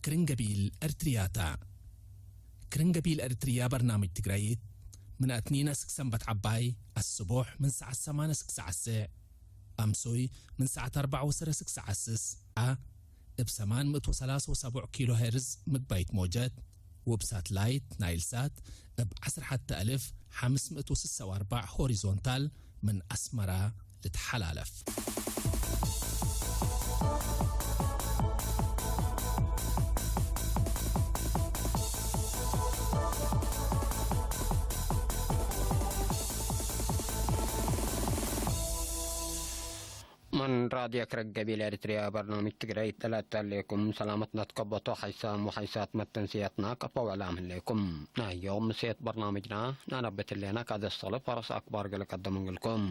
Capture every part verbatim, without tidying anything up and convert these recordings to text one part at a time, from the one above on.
ክርን ገቢል ኤርትርያታ። ክርን ገቢል ኤርትርያ በርናምጅ ትግራይት፣ ምን አትኒን እስክ ሰንበት ዐባይ፣ አስቦሕ ምን ሰዓት ሰማን እስክ ሰዓት ስዕ፣ አምሶይ ምን ሰዓት አርበዕ ወሰረ እስክ ሰዓት ስስ፣ አ፣ እብ ሰማን ምእት ወሰላስ ወሰቡዕ ኪሎ ሄርዝ ምግባይት ሞጀት፣ ወእብ ሳትላይት ናይል ሳት እብ ዐስር ሐተ አልፍ ሐምስ ምእት ወስሰ ወአርበዕ ሆሪዞንታል ምን አስመራ ልትሐላለፍ። ምን ራድዮ ክረግ ገቢል ኤሪትርያ በርናምጅ ትግረይት ለአተሌኩም ሰላመት ነትከበቶ ሐይሳም ወሐይሳት መተንስያትና ከፎ ወዕላም ህሌኩም። ናይ ዮም ምሴት በርናምጅና ናነብት ህሌና፣ ካደስ ሰልፍ ፈረስ አክባር ገለ ቀደም እንግልኩም።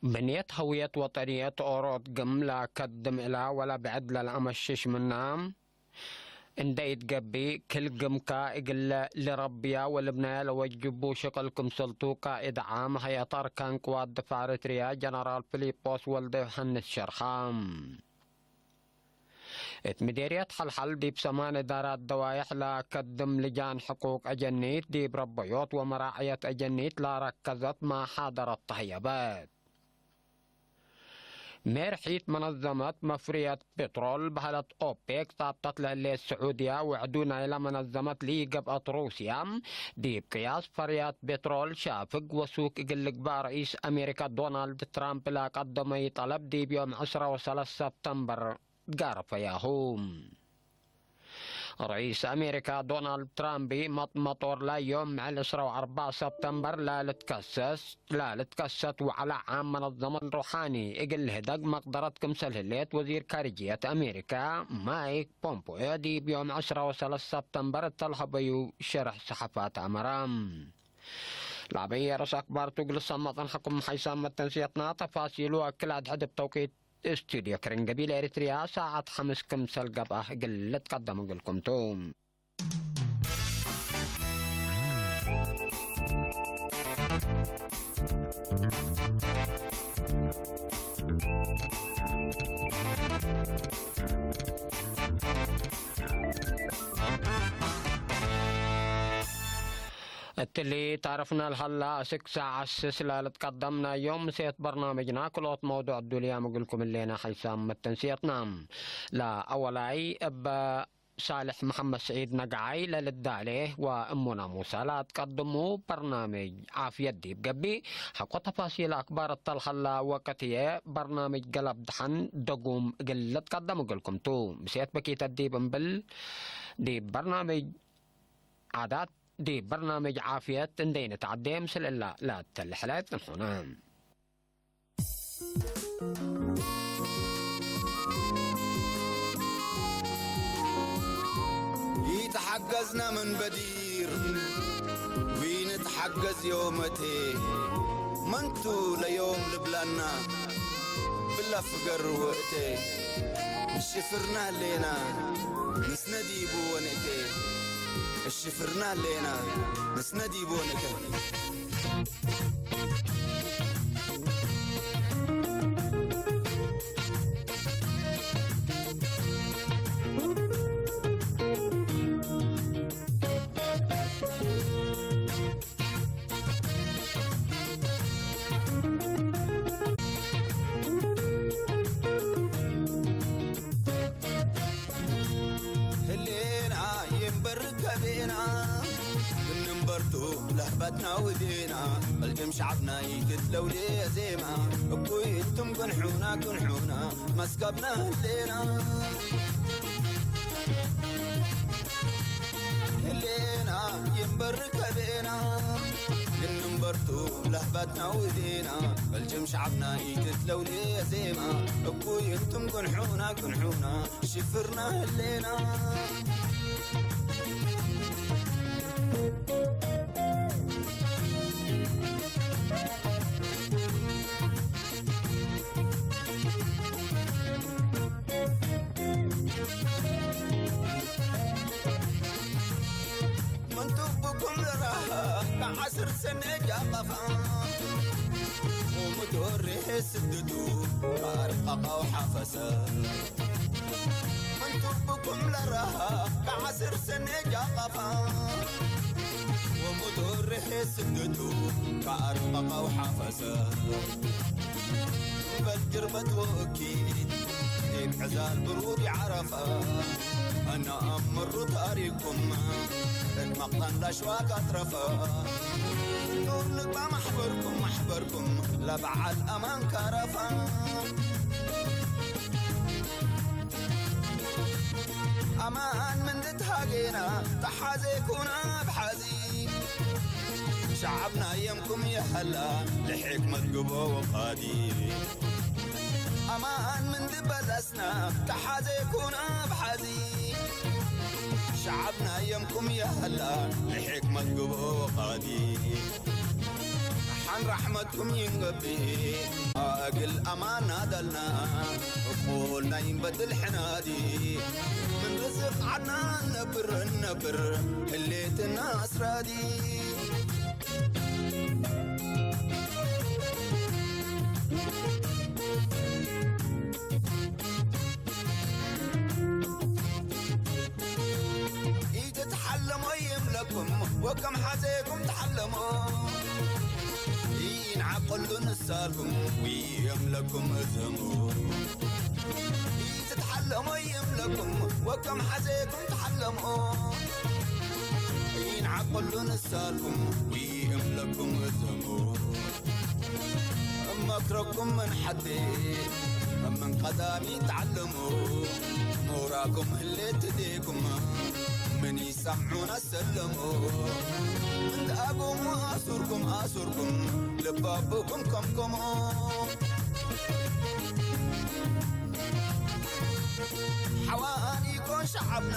ብንየት ሀውየት ወጠንየት ኦሮት ግም ለአከድም እላ ወለብዕድ ለለአመሽሽ ምና እንዴ ኢትገብእ፣ ክል ግምካ እግለ ልረብያ ወልብነያ ለወጅቡ ሽቅል ክምሰልቱ ቃእድ ዓም ሀይአት አርካን ቅዋት ድፋዕ ኤሪትርያ ጀነራል ፊሊጶስ ወልደዮሐንስ ሸርሐ። እት ምዴርየት ሐልሐል ዲብ ሰማን እዳራት ደዋየሕ ለአከድም ልጃን ሕቁቅ አጀኒት፣ ዲብ ረበዮት ወመራዕየት አጀኒት ለአረከዘት መሓደረት ተህየበት። ሜርሒት መነዘመት መፍርየት ፔትሮል በህለት ኦፔክ ጻብጠት ለህሌት ስዑድያ፣ ወዕዱ ናይለ መነዘመት ለኢገብአት ሩስያ፣ ዲብ ቅያስ ፈርያት ፔትሮል ሻፍግ ወሱክ እግል ልግባእ ርኢስ አሜሪካ ዶናልድ ትራምፕ ለቀደመዩ ጠለብ ዲብ ዮም ዕስራ ወሰለስ ሰብተምበር ጋርፈያሁ። ርኢስ አሜሪካ ዶናልድ ትራምፕ መጥ-፣ መጦር ላይ ዮም ምዕል ዕስራ ወአርበዕ ሰብተምበር ለልትከሰስ፣ ለልትከሰት ወዐለ ዓም መነዘመት ሩሓኒ እግል ልህደግ መቅደረት ክምሰል ህሌት ወዚር ካርጅየት አሜሪካ ማይክ ፖምፖዮ ዲብ ዮም ዕስራ ወሰለስ ሰብተምበር እተ ለሀበዩ ሸርሕ ሰሐፋት አመረ። ለአበየ ርእስ አክባር ቱ እግል ሰመጠን ሐኩም ሐይሳም መተንስየትና ተፋሲሉ አክል አድሕድ እብ ተውቂት ስቱድዮ ክርን ገቢል ኤሪትርያ ሳዐት ሐምስ ክምሰል ገብአ እግል ልትቀደም እግልኩም ቱ። እትሊ ታርፍና ለሀላ አስክ ሳዐት ስስ ለልትቀደም ናይ ዮም ምሴት በርናምጅና ክልኦት መውዱዕ ዱልያም እግልኩም እሌና ሐይሳም መተንስየትና። ለአወላይ እበ ሳልሕ መሐመድ ስዒድ ነግዓይ ለልዳሌ ወእሙና ሙሳ ለአትቀድሙ በርናምጅ ዓፍየት ዲብ ገብእ፣ ሐቆ ተፋሲል አክባር እተ ለሀላ ወቅት ህዬ በርናምጅ ገለብ ደሐን ደጉም እግል ልትቀደም እግልኩም ቱ። ምሴት በኪተት ዲብ እምብል ዲብ በርናምጅ ዓዳት ዲብ በርናምጅ ዓፍየት እንዴ ንትዐዴ፣ ምስል እላ ለአተልሐለት እንሑነ። ኢተሐገዝነ ምን በዲር፣ ወኢንትሐገዝ ዮመቴ፣ መንቱ ለዮም ልብላና፣ ብላ ፍገር ወእቴ። እሽፍርና ህሌና፣ ንስነ ዲቡ ወንእቴ። እሽፍርና ህሌና፣ ንስነ ዲቡ ወንእቴ። ህሌና ይንበር ከቤና፣ እንንበርቱ ለህበትና ውዴና፣ በልጅም ሸዓብና ይትትለውሌ ዜማ፣ እኩይ እንቱም ቅንሑና ቅንሑና፣ መስከብና ህሌና። ህሌና ይንበር ከቤና፣ ግንንበርቱ ለህበትና ውዴና፣ በልጅም ሸዓብና ኢትትለውሌ ዜማ፣ እኩይ እንቱም ቅንሑና ቅንሑና፣ ሽፍርና ህሌና። ሰኔ ጃቀፋ ወምዶሬ ስድቱ ካርቀቀው ሐፈሰ። ምን ቱብኩም ለረሃ ከዐስር ሰኔ ጃቀፋ ወምዶሬ ስድቱ ካርቀቀው ሐፈሰ። በል ጅርበት ወእኪት ዲብ ዕዛል ብሩድ ይዓረፈ። አነ አምሩ ታሪኩም እት መቅተን ለሽዋክ አትረፈ። ኑር ልግባ ማሕበርኩም፣ ማሕበርኩም ለበዓል አማን ካረፈ። አማን ምን ትትሃጌና ተሓዜኩና ብሓዚ። ሸዐብና የምኩም የሀላ ለሕክመት ግቦ ወቃዲ። አማን ምን ትበለስና ተሓዜኩና ብሓዚ። ሸዐብና የምኩም የሀላ ለሕክመት ግቦ ወቃዲ። ሐን ረሕመትኩም ይንገብእ እግል አማን ናደልና። እኩል ናይ እንበድል ሕናዲ ምን ርዝቅ ዐድና ነብር ነብር ህሌትና አስራዲ። ኢትትሐለሞ ይም ለኩም ወከም ሐዜኩም ተሐለሞ። ኢንዓቅሉ ንሳልኩም ወይም ለኩም እዘሙ። ኢትትሐለሞ ይም ለኩም ወከም ሐዜኩም ተሐለሞ። ኢንዓቅሉ ንሳልኩም ወይም ለኩም እዘሙ። መክረኩም ምን ሐቴ ምን ቀዳሚ ተዐለሙ። ኑራኩም ህሌት እዴኩም ምን ይሰምዑነ ሰለሙ። እንተ አጉሙ አሱርኩም አሱርኩም ልባቡኩም ከምከሙ። ሐዋኒኮ ሸዐብና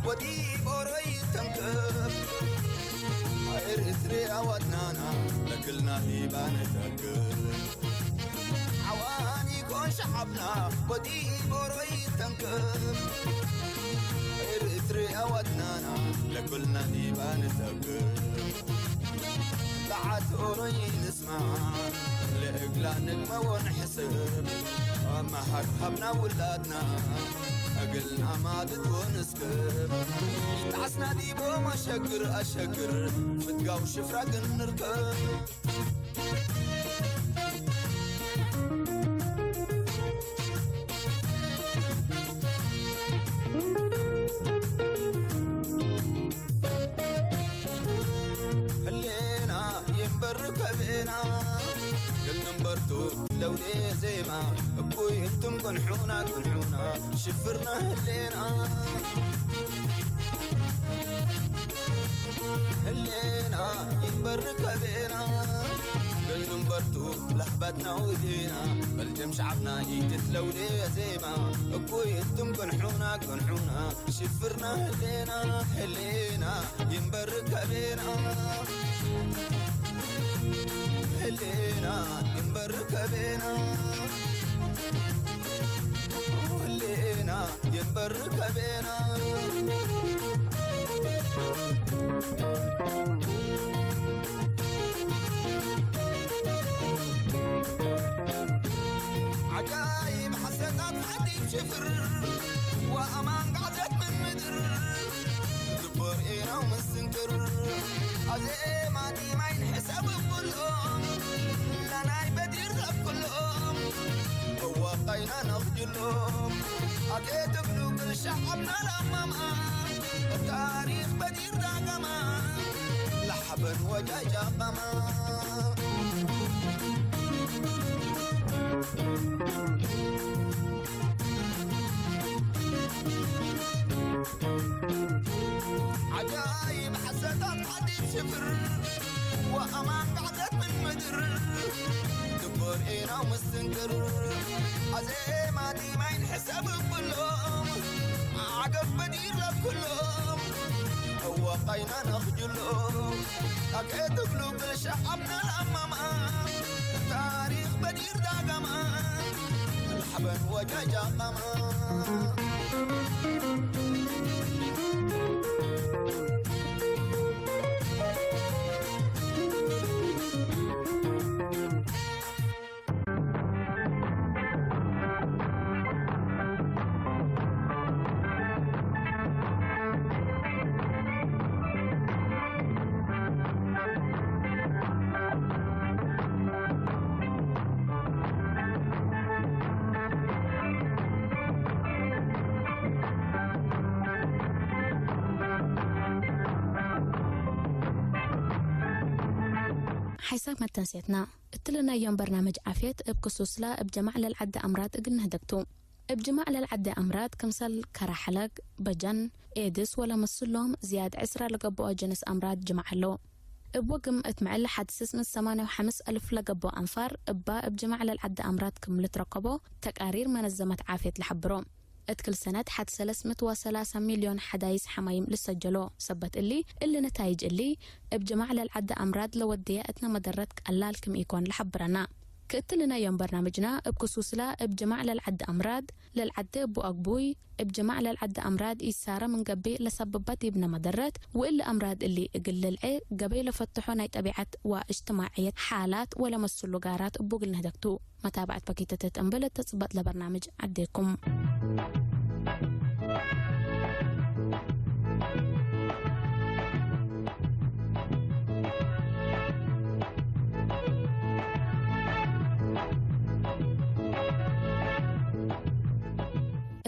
ወዲብ ኦሮ ይተንክብ። ኤርትርያ ወድናና ለክልና ዲባ ንተክብ። ሐዋኒኮ ሸዐብና ወዲብ ኦሮ ይተንክብ። ኤርትርያ ወድናና ለክልና ዲባ ንተክብ። በዓት ኦሮ ይንስ ለእግላ ንግመ ወንሕስብ፣ መሀር ሀብና ውላድና፣ እግልና ማድት ወንስክብ። ኢጣስና ዲቦም አሸግር አሸግር፣ ፍትጋው ሽፍራ ግን ንርከብ። ህሌና ይንበር ከቤና፣ ግል ንንበርቱ ለውዴ ዜማ፣ እኩይ ህቱም ቅንሑና ቅንሑና፣ ሽፍርና ህሌና። ህሌና ይንበር ከቤና፣ ግል ንንበርቱ ለሕበትና ውዴና፣ በልጅም ሸዕብና ኢትትለውዴ ዜማ፣ እኩይ ህቱም ቅንሑና ቅንሑና፣ ሽፍርና ህሌና፣ ህሌና ይንበር ከቤና፣ ህሌና ይንበር ከቤና፣ ህሌና ይንበር ከቤና። ዐጃይብ ሐሰታት ሐዲድ ሽፍር ወአማን ጋዕዘት ምን ምድር። ድቦር ኤራው ምስንክር አዜማ ዲማይ ንሕሰብ እብሎም ለናይ በዲር ለኩሎም እወቀይና ነኽጅሎም አኬ ትብሉ ክል ሸዐብና ለአማማ ታሪክ በዲር ዳገማ ለሐበን ወጃጃ ቀማ። ዐጃይብ ሐሰታት ሐዲድ ሽፍር ወአማን ጋዕዘት ምን ምድር። ድቦር ኤናው ምስትንክር አዜማ ዲማይ ንሕሰብ እብሎም ዐገብ በዲር ለኩሎም እወቀይና ነኽጅሎም አኬ ትብሉ ክል ሸዐብና ለአማማ ታሪክ በዲር ዳገማ ለሐበን ወጃጃ ቀማ። አይሳክ መተንሴትና። እትሊ ናይ ዮም በርናምጅ ዓፍየት እብ ክሱስላ እብ ጅማዕ ለልዐዴ አምራድ እግል ንህደግ ቱ። እብ ጅማዕ ለልዐዴ አምራድ ክምሰል ከረ ሐለግ፣ በጀን፣ ኤድስ ወለመስሎም ዝያድ ዕስራ ለገብኦ ጅንስ አምራድ ጅማዕ ዐለው። እብ ወግም እት ምዕል ሐድ ስስ ምን ሰማንያ ወሐምስ አልፍ ለገብኦ አንፋር እባ እብ ጅማዕ ለልዐዴ አምራድ ክም ልትረከቦ ተቃሪር መነዘመት ዓፍየት ለሐብሮ። እት ክል ሰነት ሐድ ሰለስ ምእት ወሰላሳ ሚልዮን ሐዳይስ ሐማይም ልሰጀሎ። ሰበት እሊ፣ እሊ ነታይጅ እሊ፣ እብ ጅማዕ ለልዐዴ አምራድ ለወድየ እትነ መደረት ቀላል ክም ኢኮን ለሐብረና። ክእትሊ ናይ ዮም በርናምጅና፣ እብ ክሱስላ እብ ጅማዕ ለልዐዴ አምራድ፣ ለልዐዴ እቡ አግቡይ፣ እብ ጅማዕ ለልዐዴ አምራድ ኢሳረ ምን ገብእ ለሰብበ ዲብነ መደረት፣ ወእሊ አምራድ እሊ እግል ልልዔ ገበይ ለፈትሖ ናይ ጠቢዐት ወእጅትማዕየት ሓላት ወለመስሉ ጋራት እቡ እግል ንህደግ ቱ። መታብዐት በኪተት እት እምብል እተ ጽበጥ ለበርናምጅ ዐዴኩም።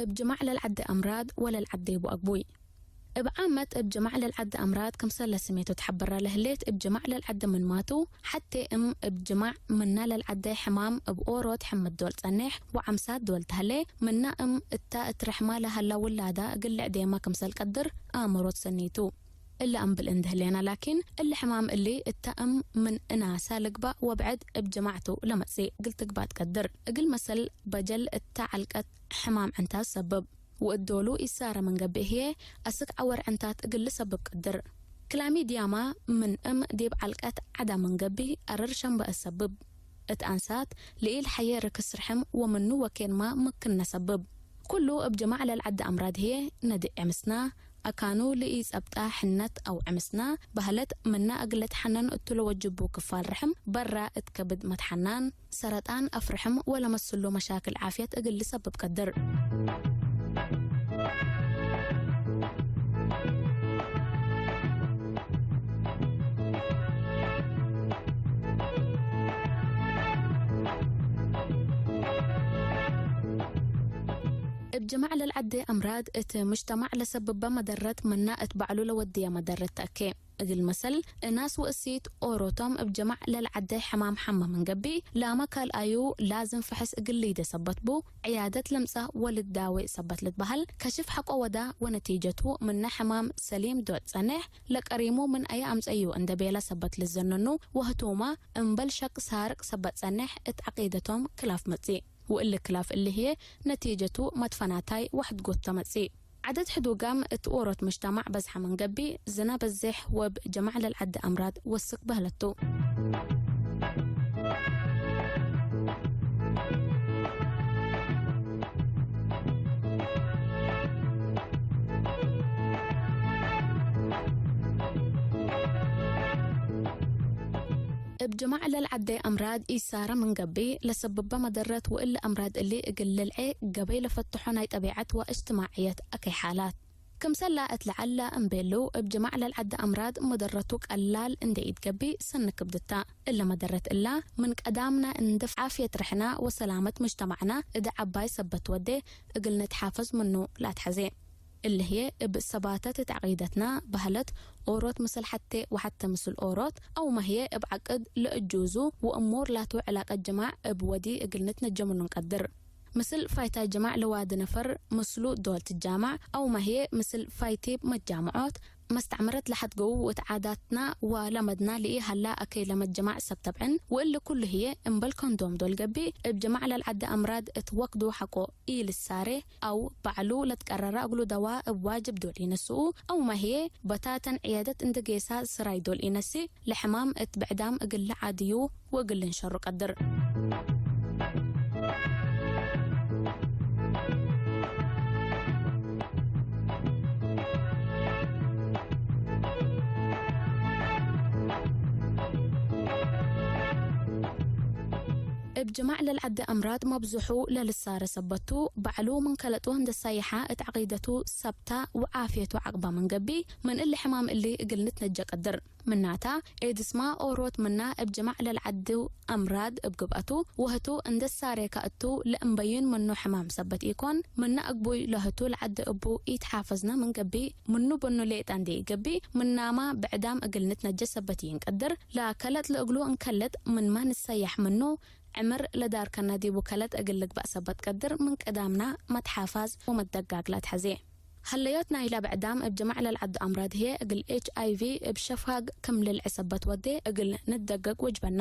እብ ጅማዕ ለልዐዴ አምራድ ወለልዐዴ እቡ አግቡይ። እብ ዓመት እብ ጅማዕ ለልዐዴ አምራድ ክምሰል ለስሜቱ ተሐብረ ለህሌት፣ እብ ጅማዕ ለልዐዴ ምንማቱ፣ ሐቴ እም እብ ጅማዕ ምና ለልዐዴ ሕማም እብ ኦሮት ሕምድ ዶል ጸኔሕ ወዐምሳት ዶል ተህሌ፣ ምና እም እታ እት ርሕማ ለሀላ ውላዳ እግል ልዕዴመ ክምሰል ቀድር አእምሮት ሰኒቱ። እሊ አምብል እንዴ ህሌነ ላኪን፣ እሊ ሕማም እሊ እታ እም ምን እናሳ ልግባእ ወብዕድ እብ ጅማዕቱ ለመጽእ እግል ትግባእ ትቀድር። እግል መሰል በጀል እታ ዐልቀት ሕማም ዕንታት ሰብብ። ወእት ዶሉ ኢሳረ ምን ገብእ ህዬ፣ አስክ ዐወር ዕንታት እግል ልሰብብ ቀድር። ክላሚድያማ ምን እም ዲብ ዐልቀት ዐዳ ምን ገብእ፣ አረር ሸንበ እሰብብ። እት አንሳት፣ ለኢልሐዬ ርክስ ርሕም ወምኑ ወኬንማ ምክን ነሰብብ። ኩሉ እብ ጅማዕ ለልዐዴ አምራድ ህዬ፣ ነድእ ዕምስና፣ አካኑ ለኢጸብጣ ሕነት አው ዕምስና፣ በህለት ምና እግል ልትሐነን እቱ ለወጅቡ ክፋል ርሕም በራ እት ከብድ መትሐናን፣ ሰረጣን አፍርሕም ወለመስሉ መሻክል ዓፍየት እግል ልሰብብ ቀድር። እብ ጅማዕ ለልዐዴ አምራድ እት ሙጅተማዕ ለሰብበ መደረት ምና እት በዕሉ ለወድየ መደረት ተአኬ። እግል መሰል፣ እናስ ወእሲት ኦሮቶም እብ ጅማዕ ለልዐዴ ሕማም ሐመ ምን ገብእ፣ ላመ ካልአዩ ላዝም ፈሐስ እግል ሊዴ ሰበት ቡ፣ ዕያደት ለምጸእ ወልትዳዌ ሰበት ልትበሀል፣ ከሽፍ ሐቆ ወዳ ወነቲጀቱ ምነ ሕማም ሰሊም ዶል ጸኔሕ፣ ለቀሪሙ ምን አየ አምጸዩ እንዴ ቤለ ሰበት ልዘነኑ፣ ወህቱመ እምበል ሸክ ሳርቅ ሰበት ጸኔሕ እት ዐቂደቶም ክላፍ መጽእ። ወእሊ ክላፍ እሊ ህዬ ነቲጀቱ መትፈናታይ ወሕድጎት ተመጽእ። ዐደድ ሕዱጋም እት ኦሮት ሙጅተማዕ በዝሐ ምን ገብእ፣ ዝነ በዜሕ ወእብ ጅማዕ ለልዐዴ አምራድ ወስክ በህለት ቱ። እብ ጅማዕ ለልዐዴ አምራድ ኢሳረ ምን ገብእ፣ ለሰብበ መደረት ወእሊ አምራድ እሊ እግል ልልዔ ገበይ ለፈትሖ ናይ ጠቢዐት ወእጅትማዕየት አከይ ሓላት። ክምሰላ እት ለዐለ እምቤሉ፣ እብ ጅማዕ ለልዐዴ አምራድ መደረቱ ቀላል እንዴ ኢትገብእ ሰኒ ክብድታ። እለ መደረት እላ ምን ቀዳምነ እንዴ ዓፍየት ርሕና ወሰላመት ሙጅተማዕና እደ ዐባይ ሰበት ወዴ፣ እግል ንትሓፈዝ ምኑ ለአትሐዜ። እሊ ህዬ እብ ሰባተት እት ዐቂደትና በህለት ኦሮት ምስል ሐቴ ወሐቴ ምስል ኦሮት፣ አውመ ህዬ እብ ዐቅድ ለእጁዙ ወእሙር ላቱ ዕላቀት ጅማዕ እብ ወዲ እግል ንትነጀ ምኑ እንቀድር። ምስል ፋይታይ ጅማዕ ለዋዲ ነፈር ምስሉ ዶል ትጃማዕ፣ አውመ ህዬ ምስል ፋይቲብ መጃምዖት መስተዕምረት ለሐድገዉ እት ዓዳትና ወለመድና ለኢሀላ አከይ ለመድ ጅማዕ ሰብ ተብዕን፣ ወእሊ ኩሉ ህዬ እምበል ከንዶም ዶል ገብእ፣ እብ ጅማዕ ለልዐዴ አምራድ እት ወክዱ ሐቆ ኢልሳሬ አው በዕሉ ለትቀረረ እግሉ ደዋ እብ ዋጅብ ዶል ኢነስኡ፣ አውመ ህዬ በታተን ዕያደት እንዴ ጌሳ ስራይ ዶል ኢነስእ፣ ለሕማም እት ብዕዳም እግል ለዓድዩ ወእግል ልንሸሩ ቀድር። እብ ጅማዕ ለልዐደ አምራድ መብዝሑ ለልሳረ ሰበት ቱ፣ በዐሉ ምን ከለጡ እንዴ ሳይሐ እት ዐቂደቱ ሰብታ ወዓፍየቱ ዐቅባ ምን ገብእ፣ ምን እሊ ሕማም እሊ እግል ንትነጀ ቀድር። ምናታ፣ ኤድስማ ኦሮት ምና እብ ጅማዕ ለልዐዱ አምራድ እብ ግብአቱ፣ ወህቱ እንዴ ሳሬከ እቱ ለእምበይን ምኑ ሕማም ሰበት ኢኮን፣ ምነ እግቡይ ለህቱ ለዐደ እቡ ኢትሓፈዝነ ምን ገብእ፣ ምኑ በኑ ሌጠ እንዴ ኢገብእ፣ ምናማ ብዕዳም እግል ንትነጀ ሰበት ኢንቀድር፣ ለከለጥ ለእግሉ እንከልጥ ምንመ ንሰየሕ ምኑ፣ ዕምር ለዳርከነ ዲቡ ከለጥ እግል ልግበእ ሰበት ቀድር፣ ምን ቅዳምና መትሓፋዝ ወመትደጋግ ለአትሐዜ። ሀለዮት ናይላ ብዕዳም እብ ጅማዕ ለልዐዱ አምራድ ህዬ፣ እግል ኤች አይ ቪ እብ ሸፋግ ክም ልልዐ ሰበት ወዴ፣ እግል ንትደገግ ወጅበና።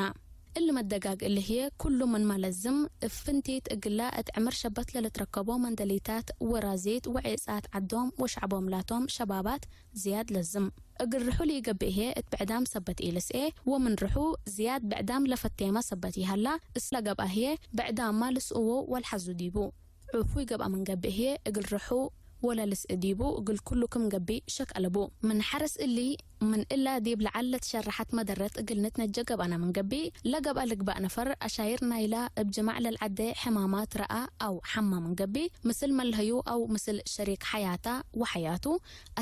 እሊ መትደጋግ እሊ ህዬ፣ ኩሉ ምንመ ለዝም፣ እብ ፍንቲት እግላ እት ዕምር ሸበት ለልትረከቦ መንደሊታት ወራዚት ወዔጻት ዐዶም ወሸዕቦም ላቶም ሸባባት ዝያድ ለዝም። እግል ርሑ ለኢገብእ ህዬ እት ብዕዳም ሰበት ኢልስኤ፣ ወምን ርሑ ዝያድ ብዕዳም ለፈቴመ ሰበት ኢሀላ፣ እስ ለገብአ ህዬ ብዕዳምመ ልስእዎ ወልሐዙ ዲቡ። ዕፉይ ገብአ ምን ገብእ ህዬ እግል ርሑ ወለልስእ ዲቡ፣ እግል ኩሉ ክም ገብእ ሸክ አለቡ። ምን ሐርስ እሊ፣ ምን እላ ዲብ ለዐል ለትሸረሐት መደረት እግል ንትነጀ ገብአነ ምን ገብእ፣ ለገብአ ልግባእ ነፈር አሻይር ናይላ እብ ጅማዕ ለልዐደ ሕማማት ረአ አው ሐማ ምን ገብእ፣ ምስል መልሀዩ አው ምስል ሸሪክ ሐያታ ወሐያቱ፣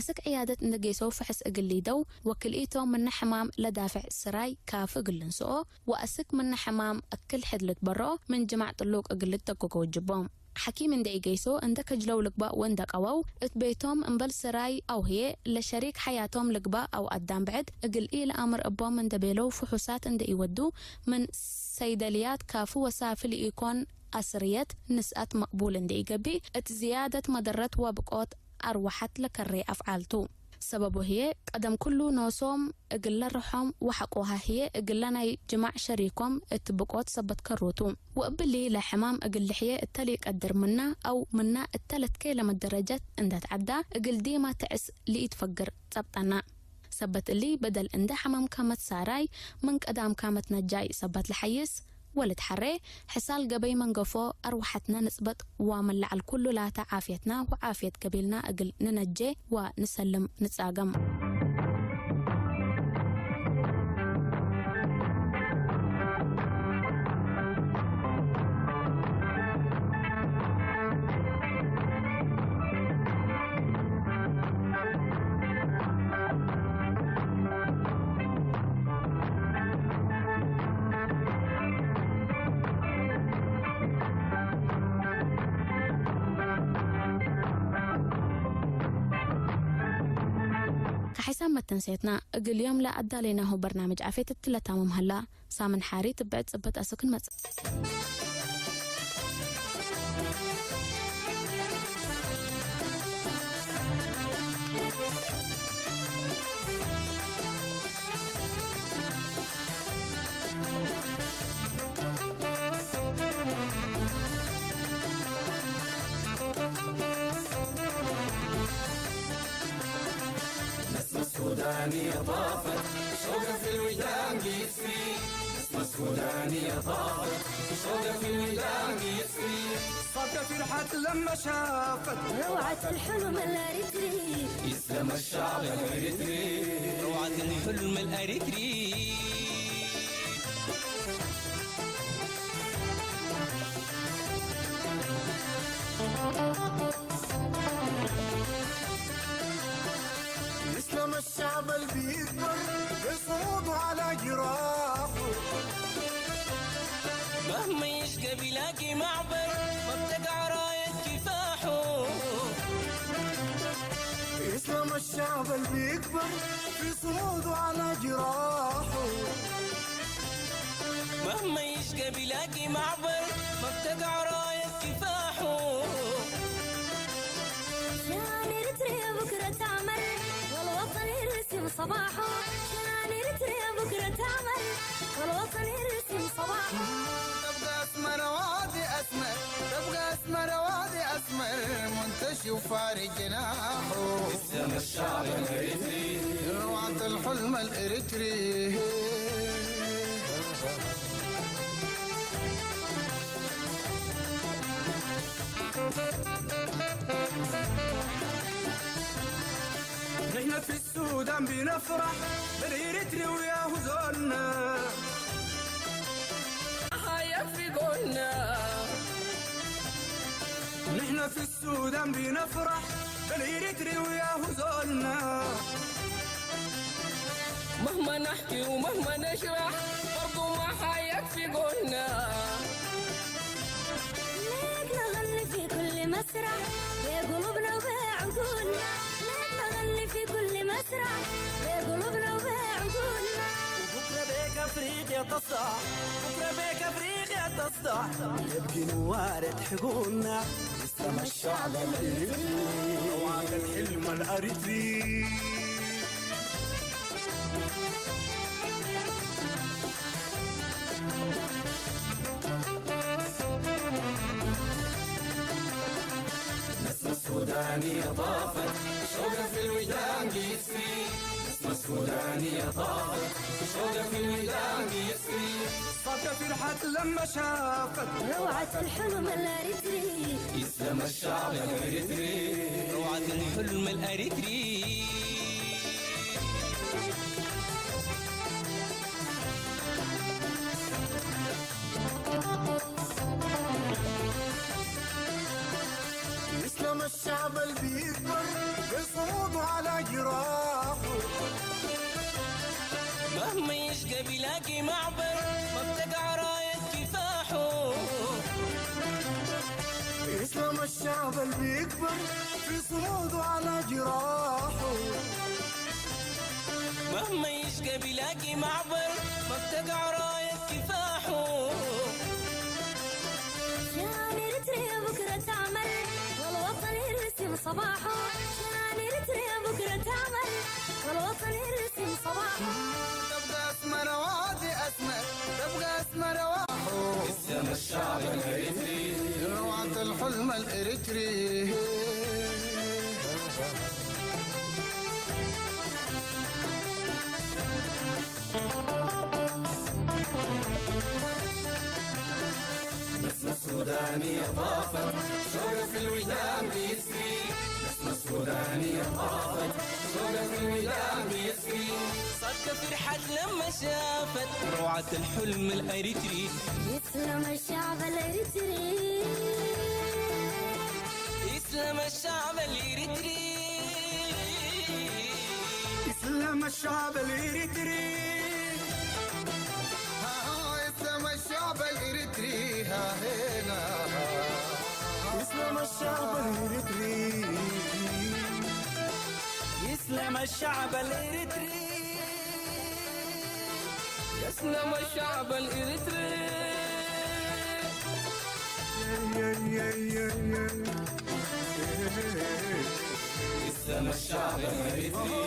አስክ ዕያደት እንዴ ጌሰው ፍሕስ እግል ሊደው፣ ወክልኢቶም ምነ ሕማም ለዳፍዕ ስራይ ካፊ እግል ልንስኦ፣ ወአስክ ምነ ሕማም እክል ሕድ ልትበረኦ፣ ምን ጅማዕ ጥሉቅ እግል ልትደገጎ ወጅቦም። ሐኪም እንዴ ኢገይሶ፣ እንዴ ከጅለው ልግባእ ወእንዴ ቀወው፣ እት ቤቶም እምበል ስራይ አው ህዬ ለሸሪክ ሐያቶም ልግባእ አው አዳም ብዕድ እግል ኢለአምር እቦም እንዴ ቤለው ፍሑሳት እንዴ ኢወዱ፣ ምን ሰይደልያት ካፊ ወሳፊ ለኢኮን አስርየት ንስአት መቅቡል እንዴ ኢገብእ፣ እት ዝያደት መደረት ወብቆት አርወሐት ለከሬ አፍዓል ቱ። ሰበቡ ህዬ፣ ቀደም ኩሉ ኖሶም እግለ ርሖም ወሐቆሃ ህዬ፣ እግለ ናይ ጅማዕ ሸሪኮም እት ብቆት ሰበት ከሩ ቱ። ወእብሊ ለሕማም እግል ልሕዬ እተ ለኢቀድር ምና አው ምና እተ ለትኬለመ ደረጀት እንዴ ተዐዳ፣ እግል ዲማ ተዕስ ለኢትፈግር ጸብጠና። ሰበት እሊ፣ በደል እንዴ ሐመምከ መትሳራይ፣ ምን ቀዳምከ መትነጃይ ሰበት ለሐይስ፣ ወልትሐሬ፣ ሕሳል ገበይ መንገፎ፣ አርወሐትነ ንጽበጥ፣ ወምን ለዐል ኩሉ ላተ ዓፍየትና ወዓፍየት ገቢልና እግል ንነጄ ወንሰልም ንጻገም። ከሐይሳም መተንሴትና፣ እግል ዮም ለአዳሌናሁ በርናምጅ ዓፍየት እት ለታምም ሀላ። ሳምን ሓሪት እብ ዕድ ጽብጥ አስክ እንመጽእ። نسمة سودانية طافت، شوقة في الوجدان بيسري. نسمة سودانية طافت، شوقة في الوجدان بيسري. صافية فرحت لما شافت روعة الحلم الأريتري. يسلم الشعب الأريتري. روعة الحلم الأريتري. يسلم الشعب البيكبر بصوته على جراحه. مهما يشقى بيلاقي معبر، ما بتقع راية كفاحه. يسلم الشعب البيكبر بصوته على جراحه. مهما يشقى بيلاقي معبر، ما بتقع راية كفاحه. شان إريتريا بكرة تعمر، والوطن يرسم صباحه. شان إريتريا بكرة تعمر، والوطن يرسم صباحه. تبقى أسمر وادي أسمر، تبقى أسمر وادي أسمر، منتشي وفارق جناحه. يسلم الشعب الإريتري. روعة الحلم الإريتري. نحن في السودان بنفرح بالإريتري وياهو زولنا. هاي في في السودان بنفرح، بالإريتري وياهو زولنا. مهما نحكي ومهما نشرح، برضو ما حيكفي قولنا. ليك نغني في كل مسرح، بقلوبنا وبعقولنا. ليك نغني في كل مسرح، بقلوبنا وبعقولنا. وبكرة بيك أفريقيا تصدع، بكرة بيك أفريقيا تصدع. يبكي نوارة حقولنا. اسلم الشعب الإريتري، روعة الحلم الأريتري. نسمة سودانية طافت، شوقها في الوجدان بيسري. نسمة سودانية طافت، شوقها في الوجدان بيسري. صافية فرحت لما شافت روعة الحلم الأريتري. يسلم الشعب الإريتري. روعة الحلم الأريتري. يسلم الشعب اللي بيكبر بصموده على جراحه. مهما يشقى بيلاقي معبر، ما ابتدع راية كفاحه. يسلم الشعب اللي بيكبر في صموده على جراحه. مهما يشقى بيلاقي معبر، ما ابتدع راية كفاحه. شان إريتريا بكرة تعمل، والوطن يرسم صباحه. شان إريتريا بكرة تعمل، والوطن يرسم صباحه. تبقى أسمر وادي أسمر، تبقى أسمر وادي. اسلم الشعب الإريتري. روعة الحلم الإريتري. نسمة سودانية طافت، شوقها في الوجدان بيسري. نسمة سودانية طافت، شوقها في الوجدان بيسري. صادقة فرحت لما شافت روعة الحلم الأريتري. يسلم الشعب الإريتري. يسلم الشعب الإريتري. يسلم الشعب الإريتري. ها، يسلم الشعب الإريتري. ها، هنا. يسلم الشعب الإريتري. يسلم الشعب الإريتري. يسلم الشعب الإريتري. يسلم الشعب الإريتري.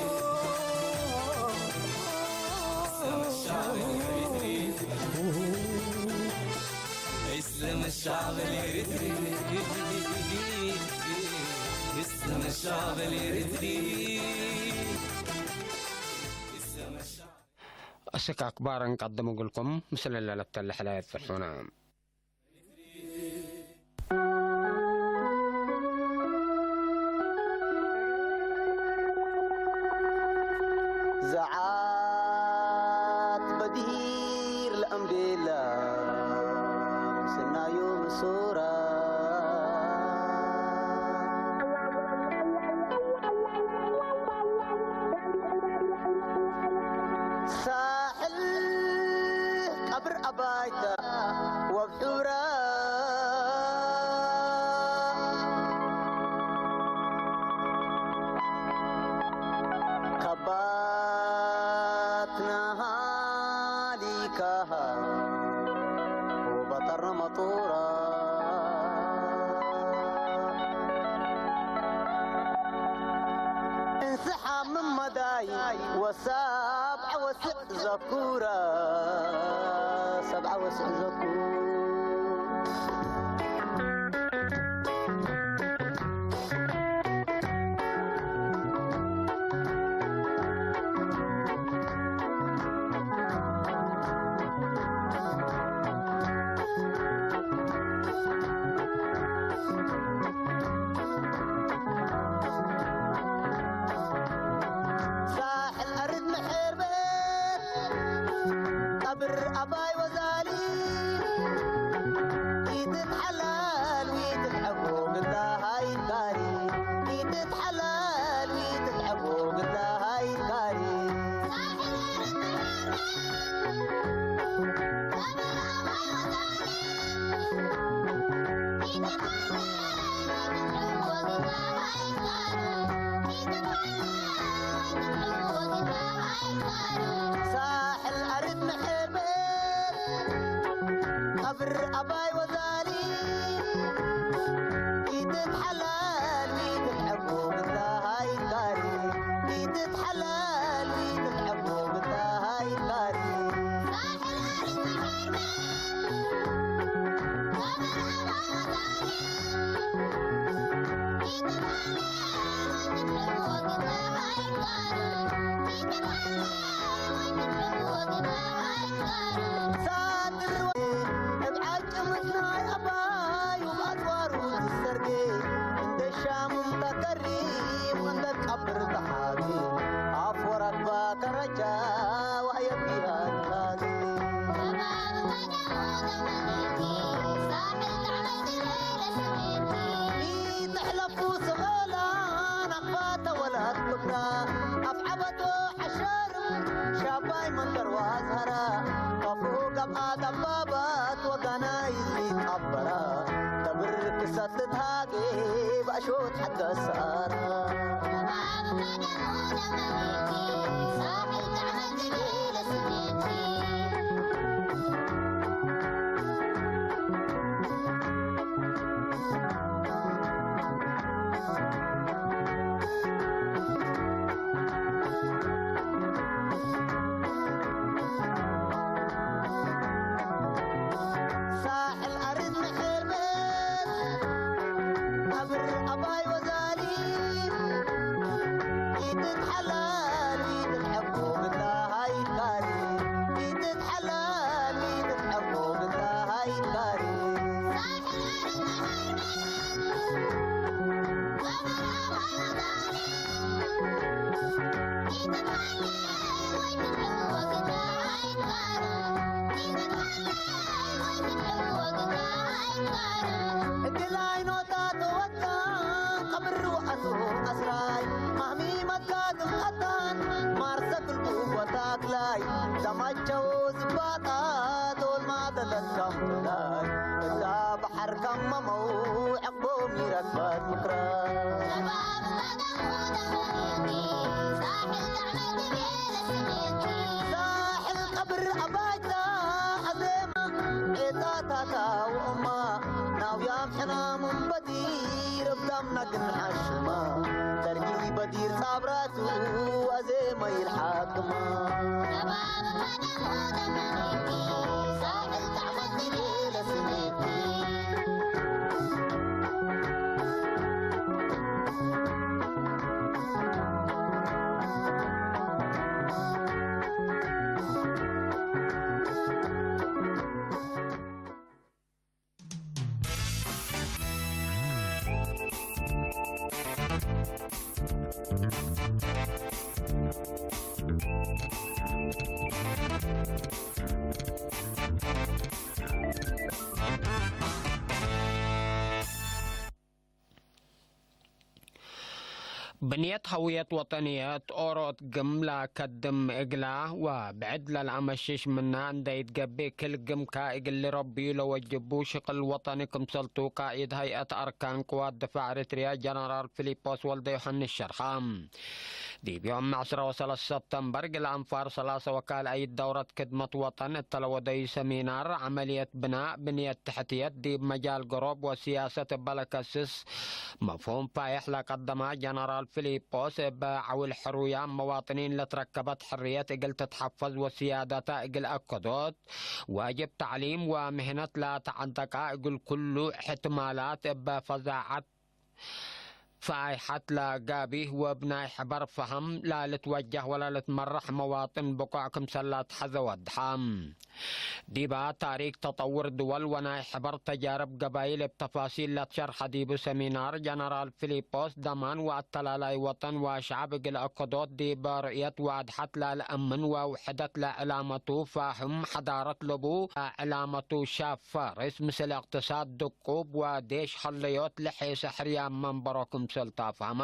يسلم الشعب الإريتري. يسلم الشعب الإريتري. يسلم الشعب الإريتري. يسلم الشعب. አስክ አክባር እንቀድም እግልኩም፣ ምስል እለ ለተልሐ ለአይት ፍርሑነ። ዘዓት በዲር ለአምቤላ ምስናዩ ምሱራ። ሳሕል ቀብር አባይታ ወብሑራ። ከባትናሃ ሊካሃ ወበጠር መጡራ። እንስሓ ምን መዳይ ወሳብዐ ወስዕ ዘኩራ፣ ሰብዐ ወስዕ ዘኩር። ሳሕል አርድ መሐርበት ቀብር አባይ ወዛሊ ናይ አባዩ አድዋሩ ትሰርጌ፣ እንደ ሻምም ተከሪም እንደ ቀብር ተሓጌ፣ አፍ ወረግባ ከረጃ ወአየቢሃ ትካጌ። ኢትሕለፉ ሰበላ ናቅፋተ ወለት ብክራ፣ አፍዐበቶ ሐሸርም ሻባይ መንደር ወአዝሀራ፣ ከፍሁ ገብአ ደባባት ወጋናይ ኢቀበራ፣ ከብር ክሰት ልትሃጌ በአሾት ሐገ ሰአራ። ሳሕል አርድ ምሕር ቤት፣ አብር አባይ ወዛሊም፣ ኢትትሐላል ኢትትሐቡ ብላሃይ ካሪ፣ ኢትትሐላል ኢትትሐቡ ብላሃይ ካሪ። እግል አይኖታት ወጣን ቀብር ወአቱ አስራይ ማሚ መካትም ቀታን ማርሰ ክልቡ ወታክላይ ተማቸው ዝባጣ ዶል ማተተካም ላይ እታ በሐር ከመመው ዐቅቦም ይረክባት ምክራ። ሳሕል ቀብር አባይታ አዜማ ዔጣታታ ወእማ ናውያም ሕናሙም በዲር እብ ዳምና ግን ሐሽማ ደርጊ በዲር ጻብራቱ አዜማ ይልሓክማ። ብንየት ሀውየት ወጠንየት ኦሮት ግም ለከድም እግላ ወብዕድ ለለአመሽሽ ምና እንዴ ኢትገብእ፣ ክል ግምከ እግል ልረብዩ ለወጅቡ ሽቅል ወጠኒ ክምሰልቱ ቃኢድ ሀይአት አርካን ቅዋት ድፋዕ ኤሪትርያ ጀነራል ፊሊጶስ ወልደዮሐንስ ሸርሐ። ዲብ ዮም ዐስራ ወሰለስ ሰብተምበር እግል አንፋር ሰላሰ ወካልአይት ደውረት ክድመት ወጠን እተ ለወደዩ ሰሚናር ዐመልየት ብናእ ብንየት ተሕትየት ዲብ መጃል ገሮብ ወስያሰት እበ ለከስስ መፍሁም ፋይሕ ለቀደመ ጀነራል ፊሊጶስ፣ እብ ዐውል ሕሩያም መዋጥኒን ለትረከበት ሕርየት እግል ትትሐፈዝ ወስያደተ እግል አከዶት፣ ዋጅብ ተዕሊም ወምህነት ለተዐንጠቀ እግል ኩሉ እሕትማላት እብ ፈዛዐት ፋይሐት ለጋብህ ወእብ ናይ ሕበር ፈሀም ላልትወጀህ ወለልትመረሕ መዋጥን ብቆዕ ክምሰል ለአትሐዘ ወድሐ። ዲበ ታሪክ ተጠውር ድወል ወናይ ሕበር ተጃርብ ገባይል እብ ተፋሲል ለትሸርሐ ዲቡ ሰሚናር፣ ጀነራል ፊሊጶስ ደማን ወአተላላይ ወጠን ወሸዐብ እግል አከዶት ዲብ ርእየት ወአድሐት ለለአምን ወውሕደት ለዕላመቱ ፋህም ሐዳረት ለቡ ዕላመቱ ሻፍ ፋርስ ምስል እቅትሳድ ድቁብ ወዴሽ ሀለዮት ለሔሰ ሕርያም መንበሮ ክምሰል ተአፍሀመ።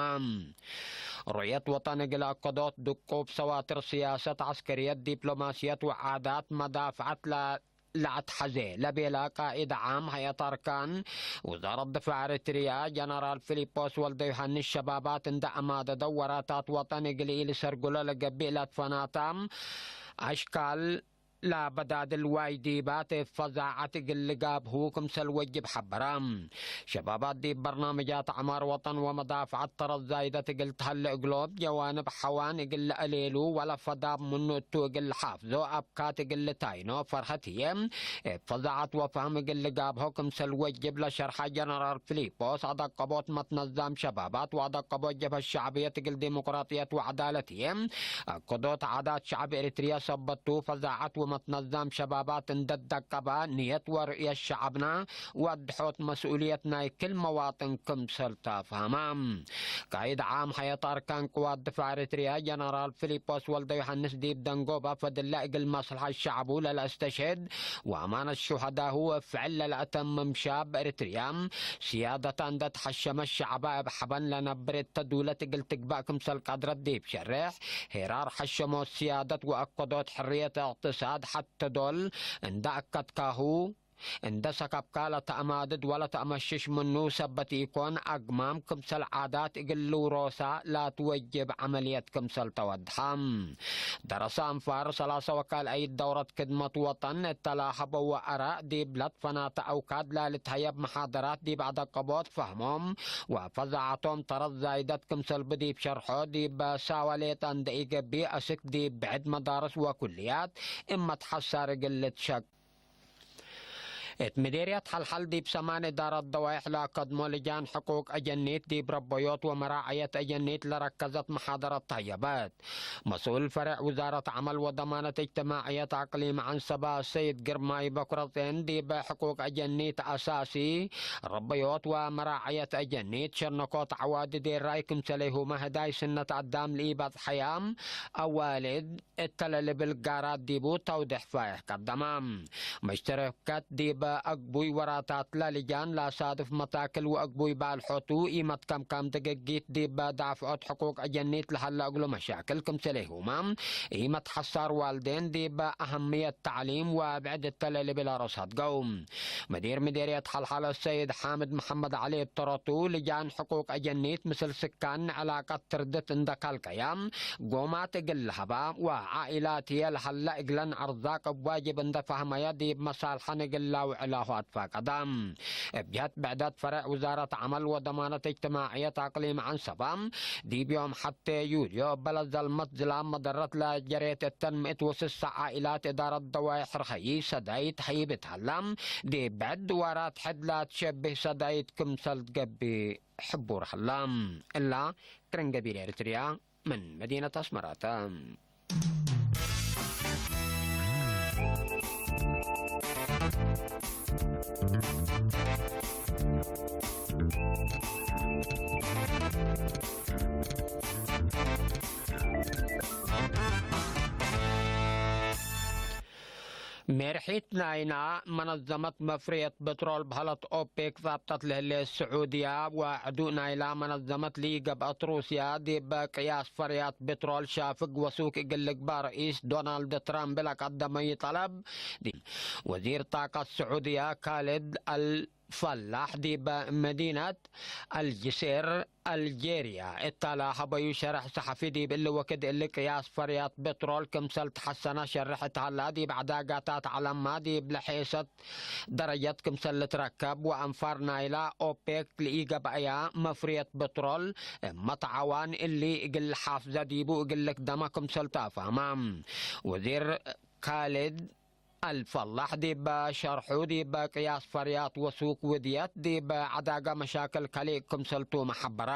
ሩእየት ወጠን እግል አከዶት ድቁብ ሰዋትር ስያሰት ዐስከርየት ዲፕሎማስየት ወዓዳት መዳፍዐት ለ-፣ ለአትሐዜ ለቤለ ቃኢድ ዓም ሀይአት አርካን ውዛረት ድፋዕ ኤሪትርያ ጀነራል ፊሊጶስ ወልደዮሐንስ ሸባባት እንደ አማደደው ወራታት ወጠን እግል ኢልሰርጉለ ለገብእ ለትፈናተ አሽካል ለበዳድል ዋይ ዲባት እብ ፈዛዐት እግል ልጋብሁ ክምሰል ወጅብ ሐበረ። ሸባባት ዲብ በርናምጃት ዐማር ወጠን ወመዳፍዐት ተረት ዛይደት እግል ተሀለ እግሎም፣ ጀዋንብ ሐዋን እግል ለአሌሉ ወለፈዳብ ምኑ እቱ እግል ለሓፍዞ፣ አብካት እግል ልታይኖ ፈርሀት ህዬ፣ እብ ፈዛዐት ወፈህም እግል ልጋብሆ ክምሰል ወጅብ ለሸርሐ ጀነራል ፊሊጶስ፣ አደቀቦት መትነዛም ሸባባት ወአደቀቦት ጀብሀት ሸዕብየት እግል ዲሞቅራጥየት ወዐዳለት ህዬ፣ አከዶት ዓዳት ሸዕብ ኤሪትርየ ሰበቱ፣ ፈዛዐት መትነዛም ሸባባት እንደ ደቀበ፣ ንየት ወርእየት ሸዐብና ወአድሖት መስኡልየት ናይ ክል መዋጥን ክምሰል ተአፍሀመ። ቃይድ ዓም ሐየት አርካን ቅዋት ድፋዕ ኤሪትርያ ጀነራል ፊሊጶስ ወልደዮሐንስ ዲብ ደንጎበ፣ ፈድለ እግል መስለሐት ሸዐቡ ለለአስተሽህድ ወአማነት ሹሀዳሁ እብ ፍዕል ለለአተምም ሻብ ኤሪትርያ፣ ስያደታ እንደ ተሐሸመት ሸዐባ እብ ሐበን ለነብር እተ ዱለት እግል ትግበእ ክምሰል ቀድረት ዲብ ሸሬሕ፣ ሄራር ሐሸሞት ስያደት ወአከዶት ሕርየት እቅትሳድ ሐቴ ዶል እንደ አከድካሁ፣ እንደ ሰከብካ ለተአማድድ ወለተአመሽሽ ምኑ ሰበት ኢኮን፣ አግማም ክምሰል ዓዳት እግል ልውሮሳ ላትወጅብ ዐመልየት ክምሰል ተወድሐ። ደረሰ አንፋር ሰላሰ ወካልአይት ደውረት ክድመት ወጠን እተ ለሀበወ አራእ ዲብ ለትፈናተ አውካድ ላልትሀየብ መሓደራት ዲብ አደቀቦት ፈህሞም ወፈዛዐቶም ተረት ዛይደት ክምሰል ብዲብ ሸርሖ፣ ዲብ ሳወ ሌጠ እንደ ኢገብእ አስክ ዲብ ብዕድ መዳርስ ወኩልያት እመ ተሐሳር እግል ልትሸቅ እት ምዴርየት ሐልሐል ዲብ ሰማን እዳረት ደዋይሕ ለአከድሞ ልጃን ሕቁቅ አጀኒት ዲብ ረበዮት ወመራዐየት አጀኒት ለረከዘት መሓደረት ተህየበት። መስኡል ፈሬዕ ውዛረት ዐመል ወደማነት እጅትማዕየት አቅሊም ዐንሰበ ሰይድ ግርማይ በኩረጼን ዲብ ሕቁቅ አጀኒት አሳሲ ረበዮት ወመራዐየት አጀኒት ሸርነኮት ዐዋዲ ዴራይ ክምሰሌሁመ ህዳይ ስነት አዳም ለኢበጽሐያ አዋልድ እተ ለልብል ጋራት ዲቡ ተውዴሕ ፋይሕ ቀደመ። መሽተረከት ዲበ አግቡይ ወራታት ለልጃን ለአሳድፍ መታክል ወአግቡይ ባልሖቱ፣ ኢመትከምካም ድግጊት ዲበ ዳፍዖት ሕቁቅ አጀኒት ለሀለ እግሉ መሻክል ክምሰሌሁመ፣ ኢመትሐሳር ዋልዴን ዲበ አህምየት ተዕሊም ወብዕድ እተ ለልብል አሮስ አድገው። መዲር ምዴርየት ሐልሐለ ሰይድ ሓምድ መሐመድ ዐሊ እብ ተረቱ፣ ልጃን ሕቁቅ አጀኒት ምስል ስካን ዕላቀት ትርድት እንደ ካልከየ፣ ጎማት እግል ለሀባ ወዓኢላት ህዬ ለሀለ እግለን አርዛቅ እብ ዋጅብ እንደ ፈህመየ ዲብ መሳልሐን እግል ላውዕላሁ አትፋቀደ። እብ ጀህት ብዕደት ፈሬዕ ውዛረት ዐመል ወደማነት እጅትማዕየት አቅሊም ዐንሰበ፣ ዲብ ዮም ሐቴ ዩልዮ እበ ለዘልመት ዝላም መደረት ለጀሬት እተን ምእት ወስሳ ዓኢላት እዳረት ደዋይሕ ርሀዪ ሰዳይት ሀይብ እት ሀላ፣ ዲብ ብዕድ ድዋራት ሕድ ላትሸብህ ሰዳይት ክምሰል ትገብእ ሕቡር ሀላ። እላ ክርን ገቢል ኤሪትርያ ምን መዲነት አስመራተ። ሜርሒት ናይና መነዘመት መፍርየት ብትሮል በህለት ኦፔክ ጻብጠት ለህሌት ስዑድያ፣ ወዕዱ ናይላ መነዘመት ለኢገብአት ሩስያ፣ ዲብ ቅያስ ፈርያት ብትሮል ሻፍግ ወሱክ እግል ልግባእ ርኢስ ዶናልድ ትራምፕ ለቀደመዩ ጠለብ፣ ወዚር ጣቀት ስዑድያ ካልድ አል ፈላሕ ዲበ መዲነት አልጅሴር አልጄርያ እተ ለሀበዩ ሸርሕ ሰሐፊ፣ ዲብ እሊ ወክድ እሊ ቅያስ ፈርያት ብትሮል ክምሰል ተሐሰነ ሸርሕ እት ሀላ፣ ዲብ ዐዳጋታት ዐለማ ዲብ ለሔሰት ደረጀት ክምሰል ልትረከብ ወአንፋር ናይላ ኦፔክ ለኢገብአያ መፍርየት ብትሮል እመ ተዓዋን እሊ እግል ሓፍዘ ዲቡ እግል ልክደመ ክምሰል ተአፋህመ። ወዚር ካልድ አልፈላሕ ዲበ ሸርሑ፣ ዲበ ቅያስ ፈርያት ወሱክ ውድየት ዲበ ዐዳገ መሻክል ከሊእ ክምሰልቱመ ሐበረ።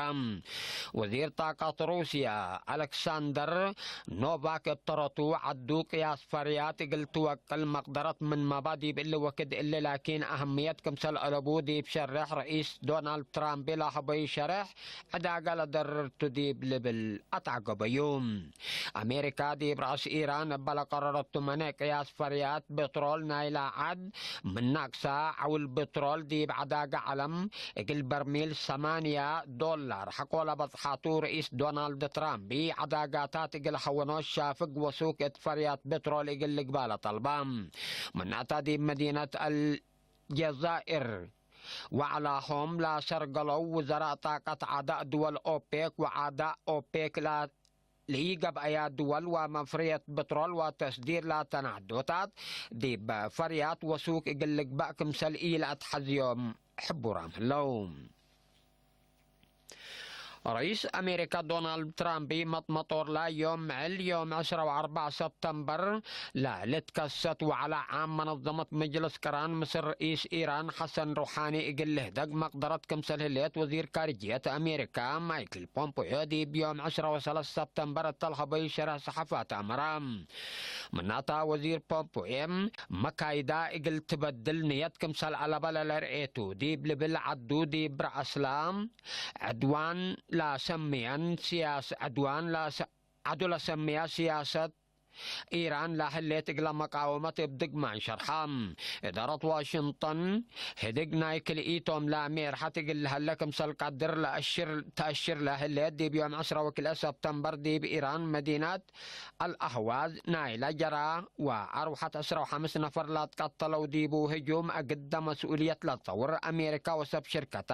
ወዚር ጣቀት ሩስያ አለክሳንደር ኖቫክ እብ ተረቱ፣ ዐዱ ቅያስ ፈርያት እግል ትወቅል መቅደረት ምንመ ዲብ እሊ ወክድ እሊ ላኪን አህምየት ክምሰል አለቡ ዲብ ሸሬሕ ረኢስ ዶናልድ ትራምፕ ለሀበዩ ሸሬሕ ዐዳገ ለደርርቱ ዲብ ልብል አትዐገበዩ። አሜሪካ ዲብ ረአስ ኢራን እበ ለቀረረቱ መነ ቅያስ ፈርያት ብትሮል ናይላ ዐድ ምን ናቅሳ፣ ዐውል ብትሮል ዲብ ዐዳገ ዐለም እግል በርሚል ሰማንያ ዶላር ሐቆ ለበጽሓቱ፣ ርኢስ ዶናልድ ትራምፕ ዐዳጋታት እግል ሀወኖት ሻፍግ ወሱክ እት ፈርያት ብትሮል እግል ልግባእ ለጠልባ። ምን አታ ዲብ መዲነት አልጀዛይር ወዐላሆም ለሰርገለው ውዘራእ ጣቀት አዕዳእ ድወል ኦፔክ ወአዕዳእ ኦፔክ ለ-፣ ለኢገብአያ ድወል ወመፍርየት ብትሮል ወተስዲር ለተናዶታት ዲብ ፈርያት ወሱክ እግል ልግባእ ክምሰል ኢለአትሐዝዮም ሕቡራም ህለው። ረኢስ አሜሪካ ዶናልድ ትራምፕ መጥመጦር ላ ዮም ምዕል ዮም ዕስራ ወአርበዕ ሰብተምበር ለልትከሰት ወዕላ ዓም መነዘመት መጅልስ ቅራን ምስል ረኢስ ኢራን ሐሰን ሩሓኒ እግል ልህደግ መቅደረት ክምሰል ህሌት ወዚር ካርጅየት አሜሪካ ማይክል ፖምፖዮ ዲብ ዮም ዕስራ ወሰለስ ሰብተምበር እተ ለሀበዩ ሸርሕ ሰሐፋት አመረ። ምናታ ወዚር ፖምፖዮ መካይዳ እግል ትበድል ንየት ክምሰል አለበ ለለርኤቱ ዲብ ልብል ዐዱ ዲብ ረአስላ ዕድዋን ለሰምየን ስያስ-፣ ዕድዋን ለሰ-፣ ዐዱ ለሰምያ ስያሰት ኢራን ለህሌት እግለ መቃወመት እብ ድግማን ሸርሐ። እዳረት ዋሽንግቶን ህድግ ናይ ክልኢቶም ለሜርሐት እግል ለሀለ ክምሰል ቀድር ለአሽር፣ ተአሽር ለህሌት ዲብ ዮም ዕስራ ወክልኤ ሰብተምበር ዲብ ኢራን መዲነት አልአህዋዝ ናይለ ጀራ ወአርወሐት ዕስራ ወሐምስ ነፈር ለትቀተለው ዲቡ ህጁም እግደ መስኡልየት ለትጸውር አሜሪካ ወሰብ ሽርከታ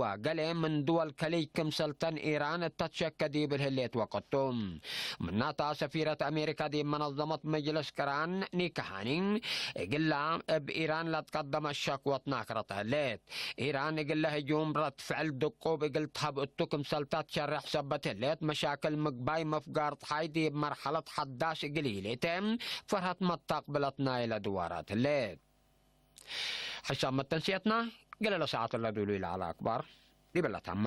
ወገሌ ምን ድወል ከሊጅ ክምሰልተን ኢራን እተ ትሸከ ዲብ ህሌት ወቅቱ። ምናታ ሰፊረት አሜሪካ ዲብ መነዘመት መጅልስ ቅራን ኒካ ሃኒ እግላ እብ ኢራን ለትቀደመት ሸክወት ናክረት ህሌት። ኢራን እግለ ህጁም ረድ ፍዕል ድቁብ እግል ተሀብ እቱ ክምሰልታ ትሸሬሕ ሰበት ህሌት፣ መሻክል ምግባይ መፍጋር ጸሓይ ዲብ መርሐለት ሐዳሽ እግል ኢሊቴ ፈርሀት መታቅብለት ናይለ ድዋራት ህሌት። ሕሳብ መተንስየትና ገሌ ለሰዓት ለዱሉይ ለዐለ አክባር ዲብለ ተመ።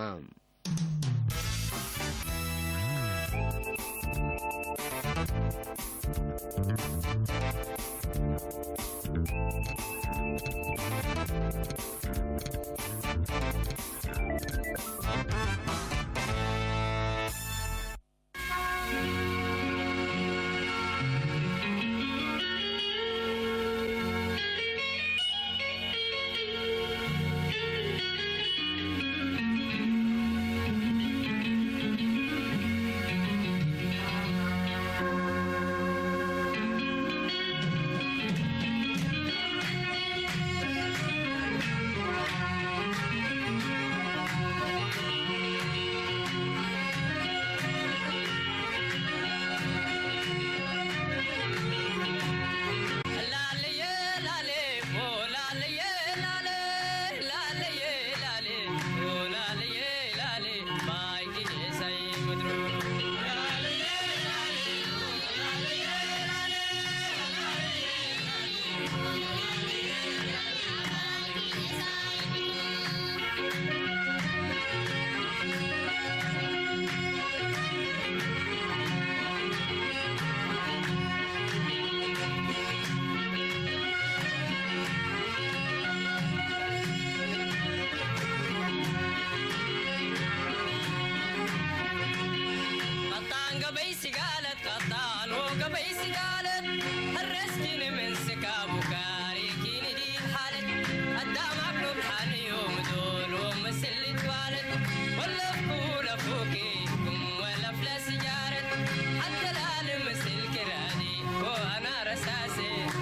ቀጣን ገበይ ስጋለት፣ ቀጣን ወገበይ ስጋለት፣ ሕረስኪን ምን ስካቡ ካሪኪን ዲብ ሓለት፣ አዳም አክሎ ብሓንዮ ምዶል ወምስል ልትዋለት፣ ወለፍኩ ለፉኪ ክም ወለፍ ለስጃረት፣ ሐተ ላል ምስል ክራዲ ወአና ረሳሴ፣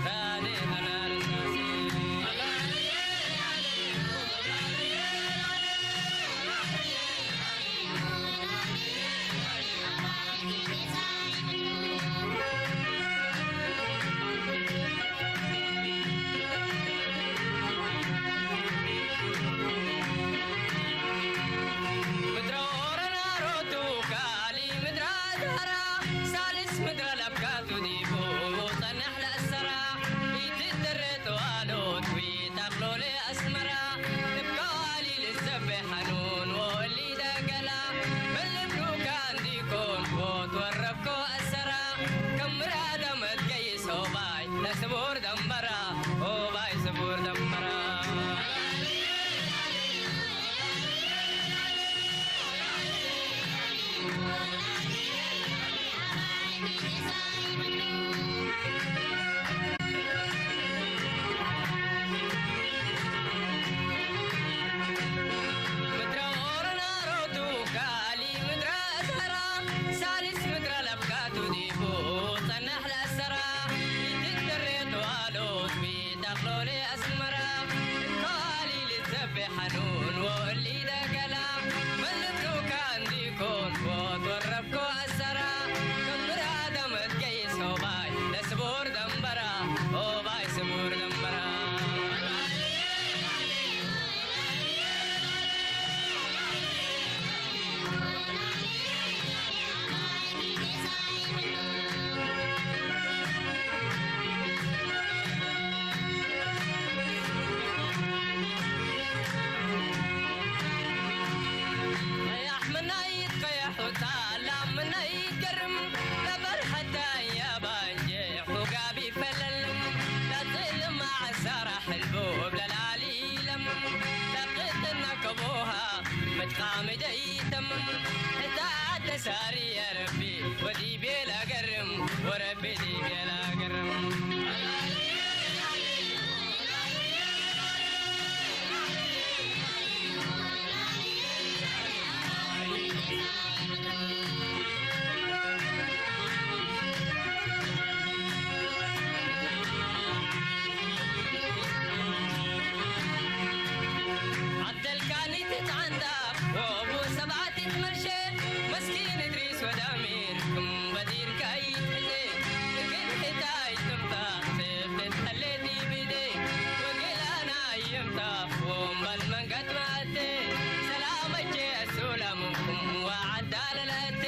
ራዲ አና ረሳሴ። ምድረ ኦረና ሮቱ ካሊ ምድረ አዝሀራ፣ ሳልስ ምድረ ለብካቱ ዲቡ ጸንሕ ለአሰራ፣ ኢትትደሬ ተዋሎት ዊታቅሎሌ አስመራ፣ እብ ከዋሊ ልትሰቤ ሐኑን ወእሊ ደገላ፣ ምን ልብሉካ እንዲኮን ቦት ወረብኮ አሰራ፣ ከም ምራደ መትገይስ ሆባይ ለስቡር ደንበራ፣ ሆባይ ስቡር ደንበራ። ምድረ ኦሮና ሮቱ ካሊ ምድረ አዝሀራ፣ ሳልስ ምድረ ለብካቱ ዲቡ ጸንሕ ለአሰራ፣ ኢትትደሬ ተዋሎት ዊታቅሎሌ አስመራ፣ እካሊ ልትሰቤ ሐኑን ወእሊ ደገላ፣ ምን ልብሉካ እንዲኮን ቦት ወረብኮ አሰራ፣ ከም ምራደ መትገይስ ሆባይ ለስቡር ደንበራ፣ ሆባይ ስቡር ደንበራ። መትቃሚ ደይተምም፣ እታ አደሳሪ ያ ረቢ፣ ወዲቤ ላገርም፣ ወረቢ ዲቤ ላገርም። ዐደልካኒ ትትዐንዳ ወቡ ሰብዓት ትመርሼ፣ መስኪን እድሪስ ወዳሚር ክም በዲርካ ይትሕዜ፣ እግል ህታይ ትምታ ሴፍ ትትሐሌ ዲብ እዴ፣ ወግል አና ይምታ ወምበል መንገድ መአቴ፣ ሰላመቼ አሱላሙኩም ወዐዳለለቴ፣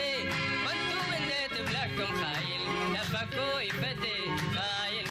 መንቱም እንዴ ትብለኩም ኻይል ለፈኩ ይፈቴ፣ ኻይል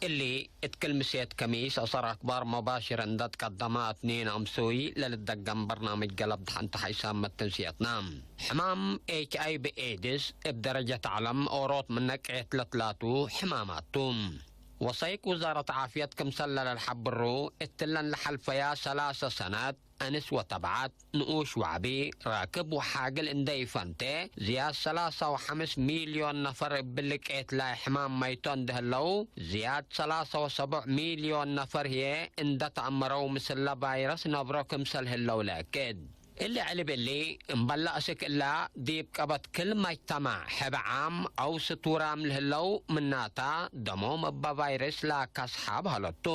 እሊ እት ክል ምሴት ከሚስ አሰር አክባር መባሽር እንደ ትቀደመ፣ እትኒን አምሱይ ለልትደገም በርናምጅ ገለብ ደሐንተ ሐይሳም መተንስየትና። ሕማም ኤች አይ ቪ ኤድስ እብ ደረጀት ዐለም ኦሮት ምነ ቅየት ለትላቱ ሕማማት ቱ። ወሰይቅ ውዛረት ዓፍየት ክምሰል ለለልሐብሩ፣ እትለን ለሐልፈያ ሰላሰ ሰነት፣ አንስ ወተብዐት፣ ንኡሽ ወዐቢ፣ ራክብ ወሓግል እንዴ ኢፈንቴ፣ ዝያድ ሰላሳ ወሐምስ ሚልዮን ነፈር እብሊ ቅየት ላይ ሕማም መይቶ እንዴ ህለው፣ ዝያድ ሰላሳ ወሰቡዕ ሚልዮን ነፈር ህዬ እንዴ ተአመረው ምስለ ቫይረስ ነብሮ ክምሰል ህለው ለአክድ። እሊ ዕልብ እሊ፣ እምበል ለአስክ እላ፣ ዲብ ቀበት ክል መጅተማዕ ሕብ ዓም አው ስቱራም ለህለው ምናታ፣ ደሞም እበ ቫይረስ ለአካስሓብ ሀለቱ።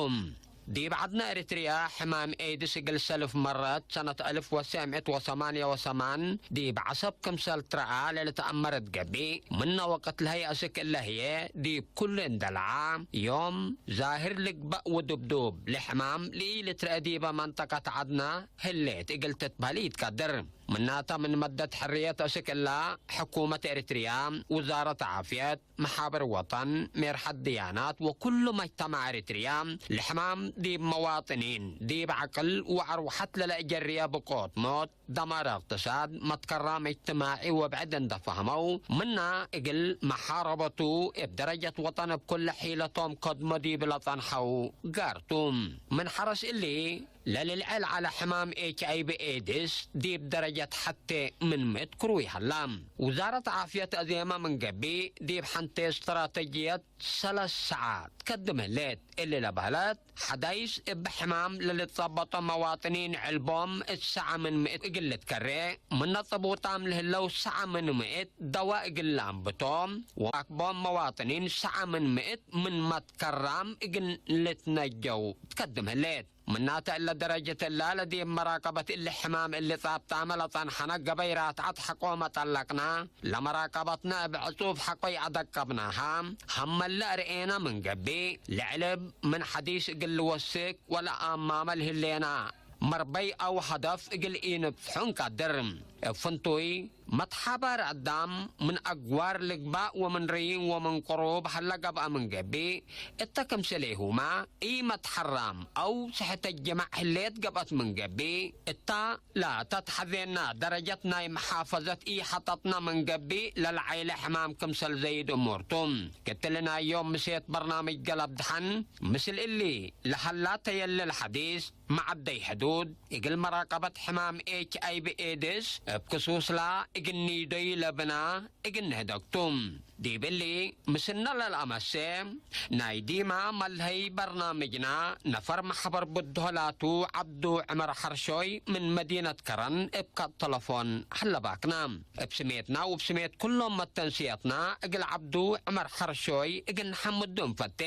ዲብ ዐድነ ኤሪትርያ፣ ሕማም ኤድስ እግል ሰልፍ መረት ሰነት አልፍ ወትሰዕ ምእት ወሰማንየ ወሰማን ዲብ ዐሰብ ክምሰል ትረአ ለልትአመር እት ገብእ፣ ምነ ወቅት ለሀይ አስክ እለ ህዬ፣ ዲብ ኩሉ እንዴ ለዐ፣ ዮም ዛህር ልግበእ ወዱብዱብ ለሕማም ለኢልትረአ ዲበ መንጠቀት ዐድነ ህሌት እግል ትትበህል ኢትቀድር። ምናተ ምን መደት ሕርየት አስክ እላ፣ ሕኩመት ኤሪትርያ፣ ውዛረት ዓፍየት፣ መሓብር ወጠን፣ ሜርሐት ድያናት ወኩሉ መጅተማዕ ኤሪትርያ፣ ለሕማም ዲብ መዋጥኒን፣ ዲብ ዐቅል ወአርወሐት ለለአጀርየ ብቆት ሞት፣ ደማር እቅትሳድ፣ መትከራም እጅትማዒ ወብዕድ እንዴ ፈህመው፣ ምነ እግል መሓረበቱ እብ ደረጀት ወጠን እብ ኩለ ሒለቶም ከድሞ ዲብ ለጸንሐው ጋር ቱ። ምን ሐረስ እሊ፣ ለልልዐል ዐለ ሕማም ኤች አይ ቪ ኤድስ ዲብ ደረጀት ሐቴ ምን ምእት ክሩይ ሀላ። ውዛረት ዓፍየት አዜመ ምን ገብእ፣ ዲብ ሐንቴ እስትራተጅየት ሰለስ ሰዓት ትከድም ህሌት። እሊ ለበህለት፣ ሐዳይስ እብ ሕማም ለልትጸበጦ መዋጥኒን ዕልቦም እት ሰዓ ምን ምእት እግል ልትከሬ፣ ምነ ጽቡጣም ለህለው ሰዓ ምን ምእት ደዋ እግል ለአንብቶ፣ ወአክቦም መዋጥኒን ሰዓ ምን ምእት ምን መትከራም እግል ልትነጀው ትከድም ህሌት። ምናተ እለ ደረጀት እለ ለዲብ መራቀበት እሊ ሕማም እሊ ጻብጣመ ለጸንሐነ ገበይ ራትዐት ሐቆ መጠለቅነ፣ ለመራቀበትነ እብ ዕጹብ ሐቆ ይአደቀብናሃ። ሀመ ለአርኤነ ምን ገብእ፣ ለዕልብ ምን ሐዲስ እግል ልወስክ ወለአማመ ለህሌነ መርበይ አው ሀደፍ እግል ኢንብጽሖ እንቀድር። እብ ፍንቱይ፣ መትሓባር አዳም ምን አግዋር ልግባእ ወምን ርይን ወምን ቅሩብ ሀለ ገብአ ምን ገብእ፣ እተ ክምሰሌሁመ ኢመትሐራም አው ስሕተ ጅማዕ ህሌት ገብአት ምን ገብእ፣ እተ ለተትሐዜና ደረጀት ናይ መሓፈዘት ኢሐጠጥነ ምን ገብእ፣ ለለዓይለ ሕማም ክምሰል ዘይድ እሙር ቱ። ክትል ናይ ዮም ምሴት በርናምጅ ገለብ ደሐን፣ ምስል እሊ ለሀላ ተየልል ሐዲስ፣ መዐደይ ሕዱድ እግል መራቀበት ሕማም ኤች አይ ቪ ኤድስ እብ ክሱስላ እግል ኒዶይ ለብና እግል ንህደግ ቱ። ዲብ እሊ፣ ምስልነ ለልአመሴ ናይ ዲማ መልሀይ በርናምጅና፣ ነፈር መሕበር ብድሆ ላቱ ዐብዱ ዕመር ሐርሾይ ምን መዲነት ከረን እብ ካርጥ ተለፎን ሀለባክነ። እብ ስሜትና ወእብ ስሜት ኩሎም መተንስየትና እግል ዐብዱ ዕመር ሐርሾይ እግል ነሐምዱ እንፈቴ።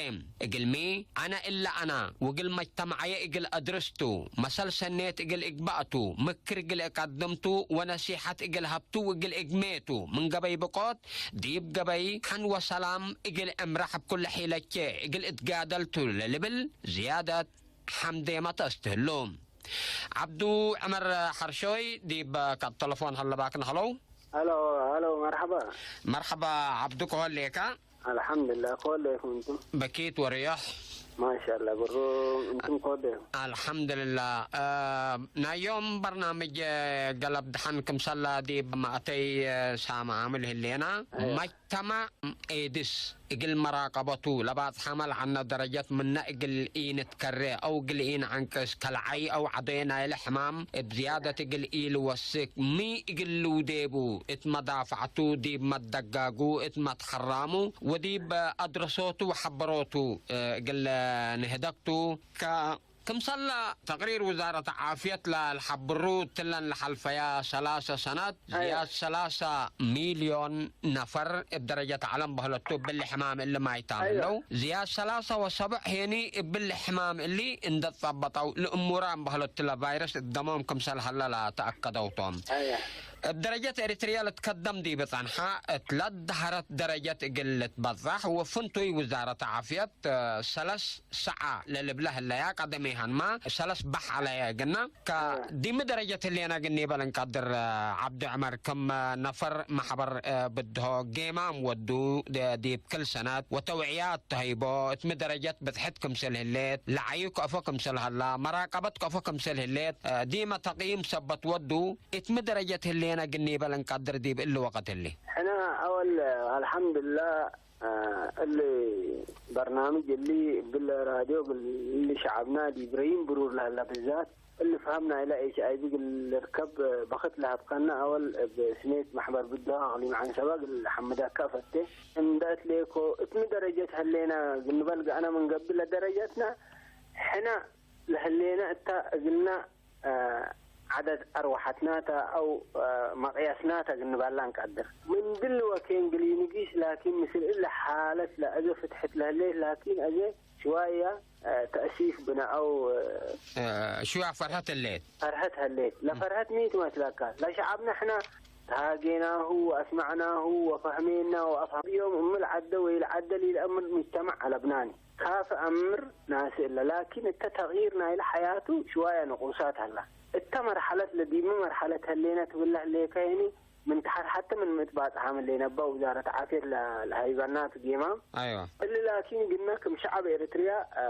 እግልሚ፣ አነ እለ አነ ወእግል መጅተመዐየ እግል አድርስ ቱ፣ መሰል ሰኔት እግል እግባእ ቱ፣ ምክር እግል እቀድም ቱ ወነሲሐት እግል ሀብ ቱ ወእግል እግሜ ቱ፣ ምን ገበይ ብቆት ዲብ ገበይ ሐን ወሰላም እግል እምራሕ እብ ኩለ ሒለቼ እግል እትጋደል ቱ ለልብል ዝያደት ሐምዴመ ተአስትህሉ። ዐብዱ ዕመር ሐርሾይ ዲብ ካርጥ ተለፎን ሀለባክነ። ሀለው። ሀሎ፣ ሀሎ፣ መርሐባ። መርሐባ ዐብዱ፣ ከሆሌከ? አልሐምድላ፣ ከሆሌኩም እንቱም? በኪት ወርዮሕ። ማሻላ፣ ብሩ እንቱም ከሆሌኩም? አልሐምድላ። እ፣ ናይ ዮም በርናምጅ ገለብ ደሐን ክምሰላ ዲብ ማእተይ ሳምዓም ለህሌና። አይዋ። መጅተማዕ ኤድስ እግል መራቀበቱ ለባጽሐመ ለዐልነ ደረጀት ምነ እግል ኢንትከሬ አው እግል ኢነዐንቅስ፣ ከለዓይ አው ዐዶየ ናይለ ሕማም እብ ዝያደት እግል ኢልወስክ፣ ሚ እግል ልውዴቡ እት መዳፈዕቱ፣ ዲብ መደጋጉ፣ እት መትሐራሙ ወዲብ አድረሶቱ ወሐበሮቱ እግል ንህደግ ቱ። ከ-፣ ክምሰለ ተቅሪር ውዛረት ዓፍየት ለልሐብሩ፣ እትለን ለሐልፈያ ሰላሰ ሰነት፣ አዮ። ዝያድ ሰላሰ ሚልዮን ነፈር እብ ደረጀት ዐለም በህለቱ እብሊ ሕማም እሊ ማይታም አዮ። ህለው። ዝያድ ሰላሰ ወሰብዕ ሄኒ እብሊ ሕማም እሊ እንደ ጸበጠው ለእሙራን በህለቱ ለቫይረስ እት ደሞም ክምሰል ሀለ ለተአከደው ቶም። አዮ። እብ ደረጀት ኤሪትርያ ልትከደም ዲብ ጸንሐ፣ እት ለደሀረት ደረጀት እግል ልትበጸሕ ወፍንቱይ ውዛረት ዓፍየት፣ ሰለስ ሰዓ ለልብለ ህለያ ቀደሜሃንማ ሰለስ በሕ ዐለየ እግልነ። ከ-፣ ዲብ ሚ ደረጀት ህሌነ እግል ኒበል እንቀድር፣ ዐብዱ ዕመር፣ ክም ነፈር መሕበር ብድሆ ጌማም ወዱ፣ ዲብ ክል ሰነት ወተውዕያት ተህይቦ፣ እት ሚ ደረጀት ብጽሕት ክምሰል ህሌት፣ ለዐዩ ከእፎ ክምሰል ሀላ፣ መራቀበት ከእፎ ክምሰል ህሌት፣ ዲመ ተቅይም ሰበት ወዱ፣ እት ሚ ደረጀት ህሌነ እግል ኒበል እንቀድር ዲብ እሊ ወቅት እሊ? ሕነ አወል አልሐምዱላህ፣ እሊ በርናምጅ እሊ እግል ራድዮ እግል እሊ ሸዐብና ዲብ ረይም ብሩር ለህለ ብዛት፣ እሊ ፈሀም ናይለ ኤች አይ ቪ እግል ልርከብ በክት ለሀብከነ፣ አወል እብ ስሜት መሕበር ብድሆ አቅሊም ዐንሰበ እግል ሐምደከ እፈቴ። እንደ እትሌኮ እት ሚ ደረጀት ህሌነ እግል ንበል ገአነ ምን ገብእ፣ ለደረጀትነ ሕነ ለህሌነ እተ እግልነ ዐደድ አርወሐትናተ አው መቅየስናተ እግል ንበላ እንቀድር። ምን ድሊ ወኬን ግሊንጊስ ላኪን ምስል እሊ ሓለት ለአዜ ፍትሕት ለህሌት ላኪን አዜ ሽዋየ ተእሲፍ ብነ አው ሽዋ ፈርሐት ህሌት። ፈርሐት ህሌት። ለፈርሐት ሚ ትመስለከ? ለሸዐብነ ሕነ ተሃጌናሁ ወአስመዕናሁ ወፈህሜና ወአፍሀም። ዮም እምል ዐደ ወኢልዐደ ሊለአምር ሙጅተመዕ ዐለብናኒ። ካፊ አምር ናሲ እለ፣ ላኪን እተ ተግይር ናይለ ሐያቱ ሽዋየ ንቁሳት ሀላ። እተ መርሐለት ለዲብሚ መርሐለት ህሌነ ትብለ ህሌከ ህኒ፣ ምን ተሐት ሐቴ ምን ምእት ባጽሓም ህሌነ እበ ውዛረት ዓፍየት ለ-፣ ለሀይበናት ጌማም። አይዋ። እሊ ላኪን ግነ ክም ሸዐብ ኤሪትርያ፣ አ፣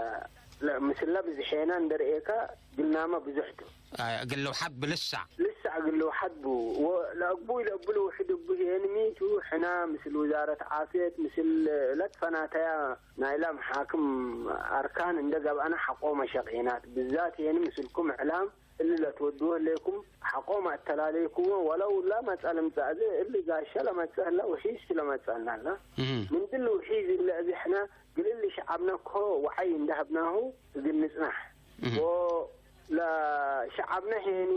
ለ-፣ ምስለ ብዝሔነ እንዴ ረኤከ ግልናመ ብዙሕ ቱ። አይ፣ እግል ልውሐድ ብልሳዕ። ልሳዕ እግል ልውሐድ ቡ። ወለአግቡይ ለእቡ ልውሕድ እቡ ህዬ ንሚቱ፣ ሕነ ምስል ውዛረት ዓፍየት፣ ምስል ለትፈናተያ ናይላ መሓክም አርካን እንደ ገብአነ ሐቆመ ሸቄናት። ብዛት ህዬ ምስልኩም እዕላም እሊ ለትወድዎ ህሌኩም ሐቆመ አተላሌኩመ ወለው ለመጸ ልምጸእ። እሊ ጋሸ ለመጸ ህለ ውሒዝ ለመጸአነ ህለ። እህ። ምን ድል ውሒዝ እለ እብ ሕነ ግል እሊ ሸዐብነ እኮ ወዐይ እንደ ሀብናሁ እግል ንጽናሕ። እህ። ወለሸዐብነ ሄኒ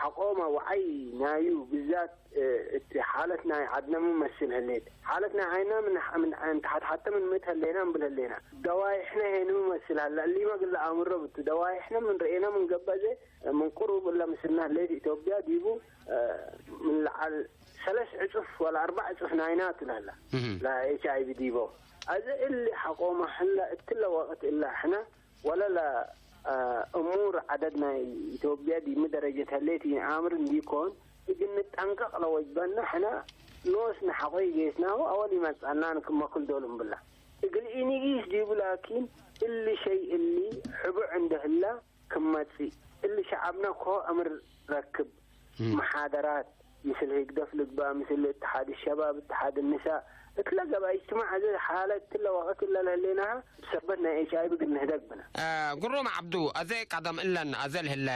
ሐቆመ ወዐይ ናዩ ብዛት፣ እ፣ እት ሓለት ናይ ዐድነ ምን መስል ህሌት። ሓለት ናይ ዓይና ምን ሐ-፣ ምን እንተ ሐት ሐተ ምን ምእት ህሌና እምብል ህሌና። ደዋይሕነ ሄን ምን መስል ሀለ። እሊመ እግል ለአምሮ ብቱ። ደዋይሕነ ምን ርኤና ምን ገብአ ዘ፣ ምን ቅሩብ እለ ምስልነ ህሌት ኢትዮጵያ ዲቡ፣ እ፣ ምን ለዐል ሰለስ ዕጹፍ ወለ አርበዕ ዕጹፍ ናይና ቱ ለህለ። እህ። ለኤች አይ ቪ ዲቦ። አዜ እሊ ሐቆመ ህለ እትለ ወቅት እለ ሕነ ወለ ለ፣ አ፣ እሙር ዐደድ ናይ ኢትዮጵያ ዲብ ሚ ደረጀት ህሌት ኢነአምር እንዲኮን፣ እግል ንጠንቀቅ ለወጅበነ ሕነ ኖስነ ሐቆ ኢጌስናሁ አወል ኢመጽአናን ክመ ክል ዶል እምብላ። እግል ኢንጊስ ዲቡ ላኪን፣ እሊ ሸይ እሊ ሕቡዕ እንደ ህላ ክም መጽእ፣ እሊ ሸዐብነ ኮ አምር ረክብ፣ እም። መሓደራት፣ ምስል ህግደፍ ልግባእ፣ ምስል እትሓድ ሸባብ፣ እትሓድ ንሳእ፣ እትለ ገብአ እጅትማዕ አዜ ሓለት እትለ ወቅት እለ ለህሌናሀ፣ ብሰበት ናይ ኤች አይ ቪ እግል ንህደግ ብነ። አ፣ ግሩም ዐብዱ፣ አዜ ቀደም እለን አዜ ለህለ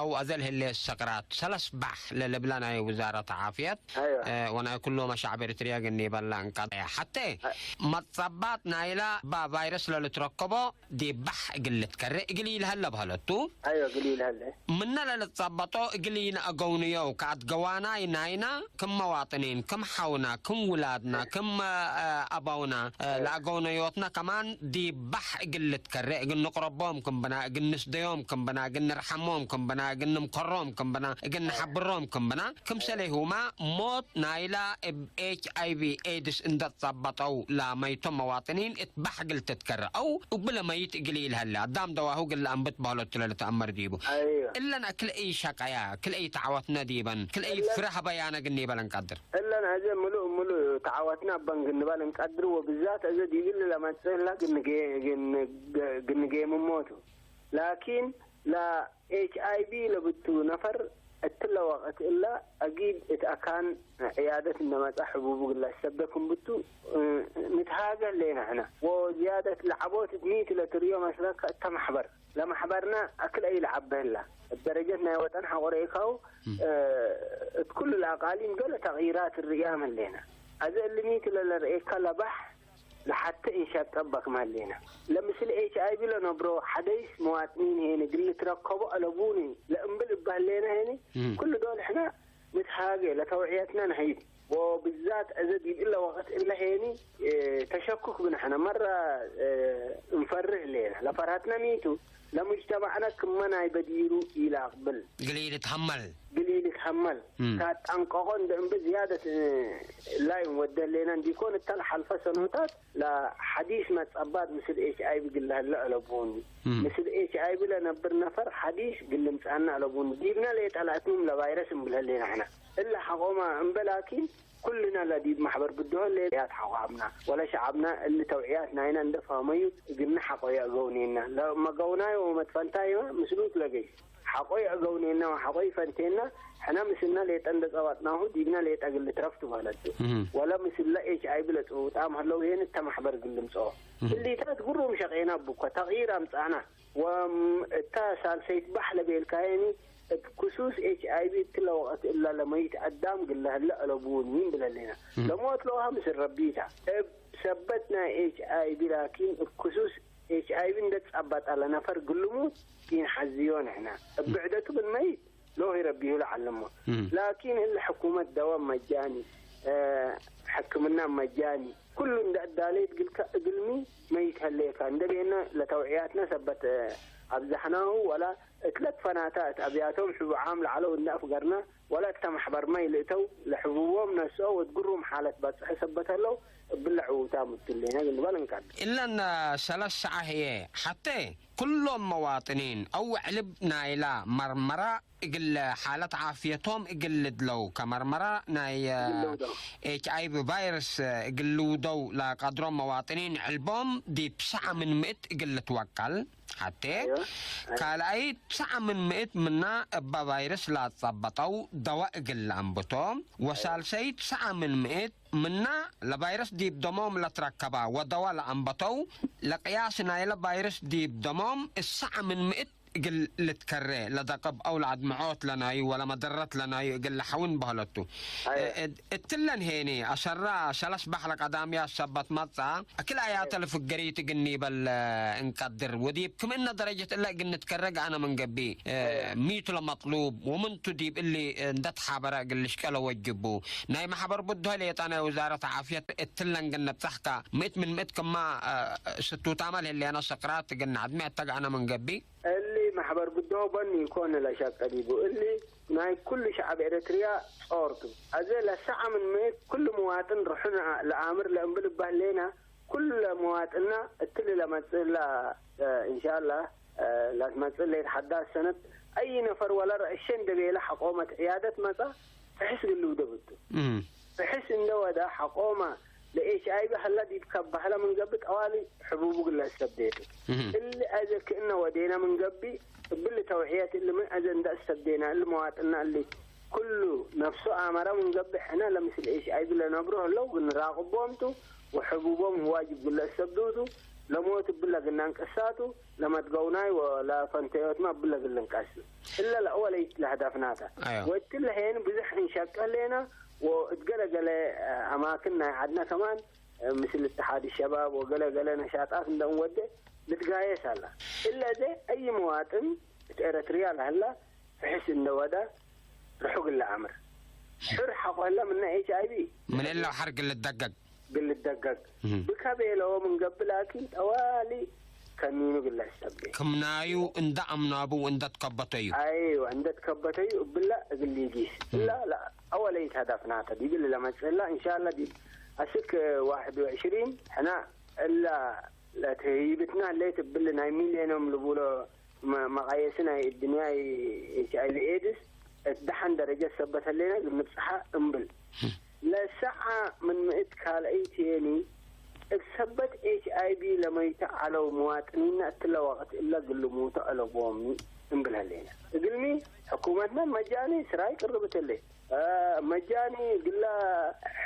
አው አዜ ለህሌ ሰቅራት ሰለስ ባሕ ለልብለ ናይ ውዛረት ዓፍየት፣ አይዋ። አ፣ ወናይ ኩሎም ሸዕብ ኤሪትርየ እግል ኒበለ እንቀደ። ሐቴ አይ። መጸባት ናይለ ባ ቫይረስ ለልትረከቦ ዲብ ባሕ እግል ልትከሬ እግል ኢልሀለ በህለቱ። አይወ፣ እግል ኢልሀለ። ምነ ለልትጸበጦ እግል ኢነአገውንየው ከአትገዋናይ ናይና ክም መዋጥኒን፣ ክም ሐውና፣ ክም ውላድና፣ ክም፣ አ፣ አባውና፣ አ፣ አይወ። ለአገውነዮትነ ከማን ዲብ ባሕ እግል ልትከሬ እግል ንቅረቦም ክም ብና፣ እግል ንስደዮም ክም ብና፣ እግል ንርሐሞም ክም ብና፣ እግል ንምከሮም ክም ብና፣ እግል አ። ንሐብሮም ክም ብና፣ ክምሰሌሁመ ሞት ናይላ እብ ኤች አይ ቪ ኤድስ እንደ ጸበጠው ለመይቶም መዋጥኒን እት ባሕ እግል ትትከረ አው እብለ መይት እግል ኢልሀለ አዳም ደዋሁ እግል ለአንብት በህሎቱ ለልትአመር ዲቡ። አይወ። እለን ክልኤ ሸቀያ፣ ክልኤ ተዐወትነ ዲበን፣ ክልኤ እለን ፍረ ሀበያነ እግል ኒበ ለንቀድር። እለን አዜ ምሉእ ምሉእ ተዐወትነ እበን እግል ኒበ ለንቀድር ወብዛት አዜ ዲብሊ ለመጽእ ህላ እግል ንጌ-፣ እግል ንጌ-፣ እግል ንጌምሞቱ። ላኪን ለ ኤች አይ ቪ ለብቱ ነፈር እትለ ወቅት እለ አጊድ እት አካን ዕያደት እንደ መጽአ ሕቡቡ እግል ለአሰቤ ክም ብቱ፣ እ፣ ንትሃገ ህሌነ ሕነ። ወዝያደት ለዐቦት እት ሚ ቱ ለትርእዮ መስለከ እተ መሕበር። ለመሕበርነ አክል አይ ለዐበ ህላ። እብ ደረጀት ናይ ወጠን ሐቆ ረኤካሁ፣ ም። እ፣ እት ኩሉ ለአቃሊም ገሌ ተቅይራት ርእያም ህሌነ። አዜ እሊ ሚ ቱ ለለርኤከ ለባሕ ለሐቴ እንሸቀብ በክመ ህሌነ። ለምስል ኤች አይ ቪ ለነብሮ ሐደይስ መዋጥኒን ሄኒ እግል ልትረከቦ አለቡኒ ለእምብል እበ ህሌነ ሄኒ፣ እም። ኩሉ ዶል ሕነ ንትሃጌ ለተውዕየትነ ነህይብ። ወብዛት አዜ ዲብ እለ ወቅት እለ ሄኒ፣ እ፣ ተሸኩክ ብነ ሕነ መረ፣ እ፣ እንፈርህ ህሌነ። ለፈርሀትነ ሚ ቱ፣ ለሙጅተማዕነ ክመ ናይ በዲሩ ኢለአቅብል። እግል ኢልትሀመል። እግል ኢልትሀመል። እም። ካጠንቀቆ እንደ እምቢ ዝያደት፣ እ፣ ላይ እንወደ ህሌነ እንዲኮን እተ ለሐልፈ ሰኖታት ለሐዲስ መጸባት ምስል ኤች አይ ቪ እግል ለህለ አለቡኒ። እም። ምስል ኤች አይ ቪ ለነብር ነፈር ሐዲስ እግል ልምጽአነ አለቡኒ። ዲብነ ሌጠ ለአትምም ለቫይረስ እምብል ህሌነ ሕነ። እለ ሐቆመ እምበ ላኪን፣ ኩልነ ለዲብ መሕበር ብድሆ ሌያት ሐቆ ሀብና፣ ወለሸዐብነ እሊ ተውዕያት ናይነ እንደ ፈሀመዩ እግልነ ሐቆ ይአገውኔነ። ለመገውናይ ወመትፈንታይመ ምስሉት ለገይ ሐቆ ይአገውኔነ ወሐቆ ይፈንቴነ፣ ሕነ ምስልነ ሌጠ እንደ ጸበጥናሁ ዲብነ ሌጠ እግል ልትረፍ ትበህለት ቱ። እህ። ወለ ምስለ ኤች አይ ቪ ለጽውጣም ሀለው ሄን እተ መሕበር እግል ልምጽኦ። እህ። እሊታት ግሩም ሸቄና እቡከ ተቅይር አምጽአነ። ወም እተ ሳልሰይት ባሕ ለቤልካየኒ፣ እብ ክሱስ ኤች አይ ቪ እትለ ወቅት እለ ለመይት አዳም እግል ለህለ አለቡኒ እምብል ህሌነ። እም። ለሞት ለውሃ ምስል ረቢ ተ። እብ ሰበት ናይ ኤች አይ ቪ ላኪን፣ እብ ክሱስ ኤች አይ ቪ እንደ ትጸበጠ ለነፈር እግል ልሙት ኢንሐዝዮ ንሕነ። እብ እም። ብዕደቱ ምን መይት ሎሂ ረቢሁ ለዐልሞ። እም። ላኪን ህለ ሕኩመት ደወ መጃኒ፣ እ፣ ሕክምና መጃኒ፣ ኩሉ እንደ አዳሌት እግልከ እግልሚ መይት ህሌከ። እንደ ቤነ ለተውዕያትነ ሰበት፣ እ፣ አብዛሕናሁ ወላ እትለት ፈናተ እት አብያቶም ሕቡዓም ለዐለው እንደ አፍገርነ፣ ወለ እተ መሕበርመ ኢልእተው ለሕቡቦም ነስኦ ወእት ግሩም ሓለት በጽሐ ሰበት ህለው፣ እብለ ዕዉታም እቱ ህሌነ እግል ንበል እንቀድር። እለን ሰለስ ሰዐ ህዬ ሐቴ ኩሎም መዋጥኒን አው ዕልብ ናይላ መርመራ እግል ሓለት ዓፍየቶም እግል ልድለው፣ ከመርመራ ናይ እግል ልውደው። ኤች አይ ቪ ቫይረስ እግል ልውደው ለቀድሮም መዋጥኒን ዕልቦም ዲብ ሰዐ ምን ምእት እግል ልትወቀል። ሐቴ አይወ፣ አይወ። ካልኣይት ሰዐ ምን ምእት ምና እበ ቫይረስ ለአትጸበጠው ደወ እግል ለአንብቶ፣ ወሳልሰይት ሰዐ ምን ምእት ምና ለቫይረስ ዲብ ደሞም ለትረከባ ወደወ ለአንበተው፣ ለቅያስ ናይለ ቫይረስ ዲብ ደሞም እሰዐ ምን ምእት እግል ልትከሬ ለደቅብ አው ለአድምዖት ለናዩ ወለመደረት ለናዩ እግል ለሐውን በህለቱ። አየ። እ-፣ እት-፣ እትለን ሄኒ አሸራ ሸለሽ በሕር ቀዳምያት ሰበት መጽአ፣ እክል አያተ አየ። ለፍገሪት እግል ኒበል እንቀድር። ወዲብ ክምእነ ደረጀት እለ እግል ንትከሬ ገአነ ምን ገብእ፣ እ፣ አየ። ሚቱ ለመጥሉብ ወምንቱ ዲብ እሊ እንደ ተሓበረ እግል ልሽቀ ለወጅቡ። ናይ መሕበር ብድሆ ሌጠ ናይ ውዛረት ዓፍየት እትለን እግል ነብጸሕከ ምእት ምን ምእት ክማ፣ እ፣ ስቱታመ ለህሌነ ስቅራት እግል ነዐድሜ እተ ገአነ ምን ገብእ። እሊ መሕበር ብድሆ በኒ ኢኮን ለሸቀ ዲቡ። እሊ ናይ ኩሉ ሸዐብ ኤረትርያ ጾር ቱ። አዜ ለሰዐ ምን ምእት ኩሉ ምዋጥን ርሑን ለአምር ለእምብል እበ ህሌነ፣ ኩሉ ለምዋጥና እትሊ ለመጽእ እላ፣ እ፣ እንሻላህ፣ እ፣ ለትመጽእ ሌት ሐዳስ ሰነት፣ አይ ነፈር ወለ ረአሸ እንደ ቤለ ሐቆመት ዕያደት መጽአ፣ ፍሕስ እግል ልውደብ ቱ። እም። ፍሕስ እንደ ወደ ሐቆመ ለኤች አይ ቪ ሀለ ዲብ ከበህለ ምን ገብእ ጠዋሊ ሕቡቡ እግል ለአሰብዴ ቱ። እም። እሊ አዜ ክእነ ወዴነ ምን ገብእ እብሊ ተውዕየት እሊ ምን አዜ እንደ አሰብዴና እሊ መዋጥና እሊ ኩሉ ነፍሱ አመረ ምን ገብእ ሕነ ለምስል ኤች አይ ቪ ለነብሮ ህለው እግል ንራቅቦም ቱ ወሕቡቦም ዋጅብ እግል ለአሰብዱ ቱ። ለሞት እብለ እግል ነንቅሳ ቱ። ለመትገውናይ ወለፈንተዮትመ እብለ እግል ልንቀስ። እለ ለአወለይት ለሀደፍናተ። አዮ። ወእትለ ሄን ብዙሕ እንሸቀ ህሌነ ወእት ገለ ገለ አማክን ናይ ዐድነ ከማን ምስል እትሓድ ሸባብ ወገለ ገለ ነሻጣት እንደ እንወዴ ልትጋየስ ዐለ። እለ እዜ አይ መዋጥን እት ኤረትርያ ለሀለ ፍሕስ እንደ ወደ ርሑ እግል ለአምር። ሕር ሐቆ ህለ ምነ ኤች አይ ቪ ምን እለ ሐር እግል ልትደገግ። እግል ልትደገግ። እህ። ብከ ቤለዎ ምን ገብእ ላኪን ጠዋሊ ከኒኑ እግል ለአሰቤ። ክምናዩ እንደ አምናቡ ወእንደ ትከበተዩ። አይወ፣ እንደ ትከበተዩ እብለ እግል ሊጊስ። እህ። እላ ለአወለይት ሀደፍናተ ዲብል ለመጽእ እላ እንሻላ ዲብ አስክ ዋሕድ ወዕሽሪን ሕና እላ ለትህይብትና ህሌት እብል ናይ ሚሌኖም ልቡሎ መ-፣ መቃየሲ ናይ እድንያይ ኤች አይ ቪ ኤድስ እት ደሐን ደረጀት ሰበት ህሌነ እግል ንብጽሐ እምብል። ለሰዓ ምን ምእት ካልአይት የኒ እብ ሰበት ኤች አይ ቪ ለመይተ ዐለው መዋጥኒነ እትለ ወቅት እለ እግል ልሙቱ አለቦምኒ እምብል ህሌነ። እግልሚ ሕኩመትነ መጃኒ ስራይ ቅርብት ህሌት። አ፣ መጃኒ እግለ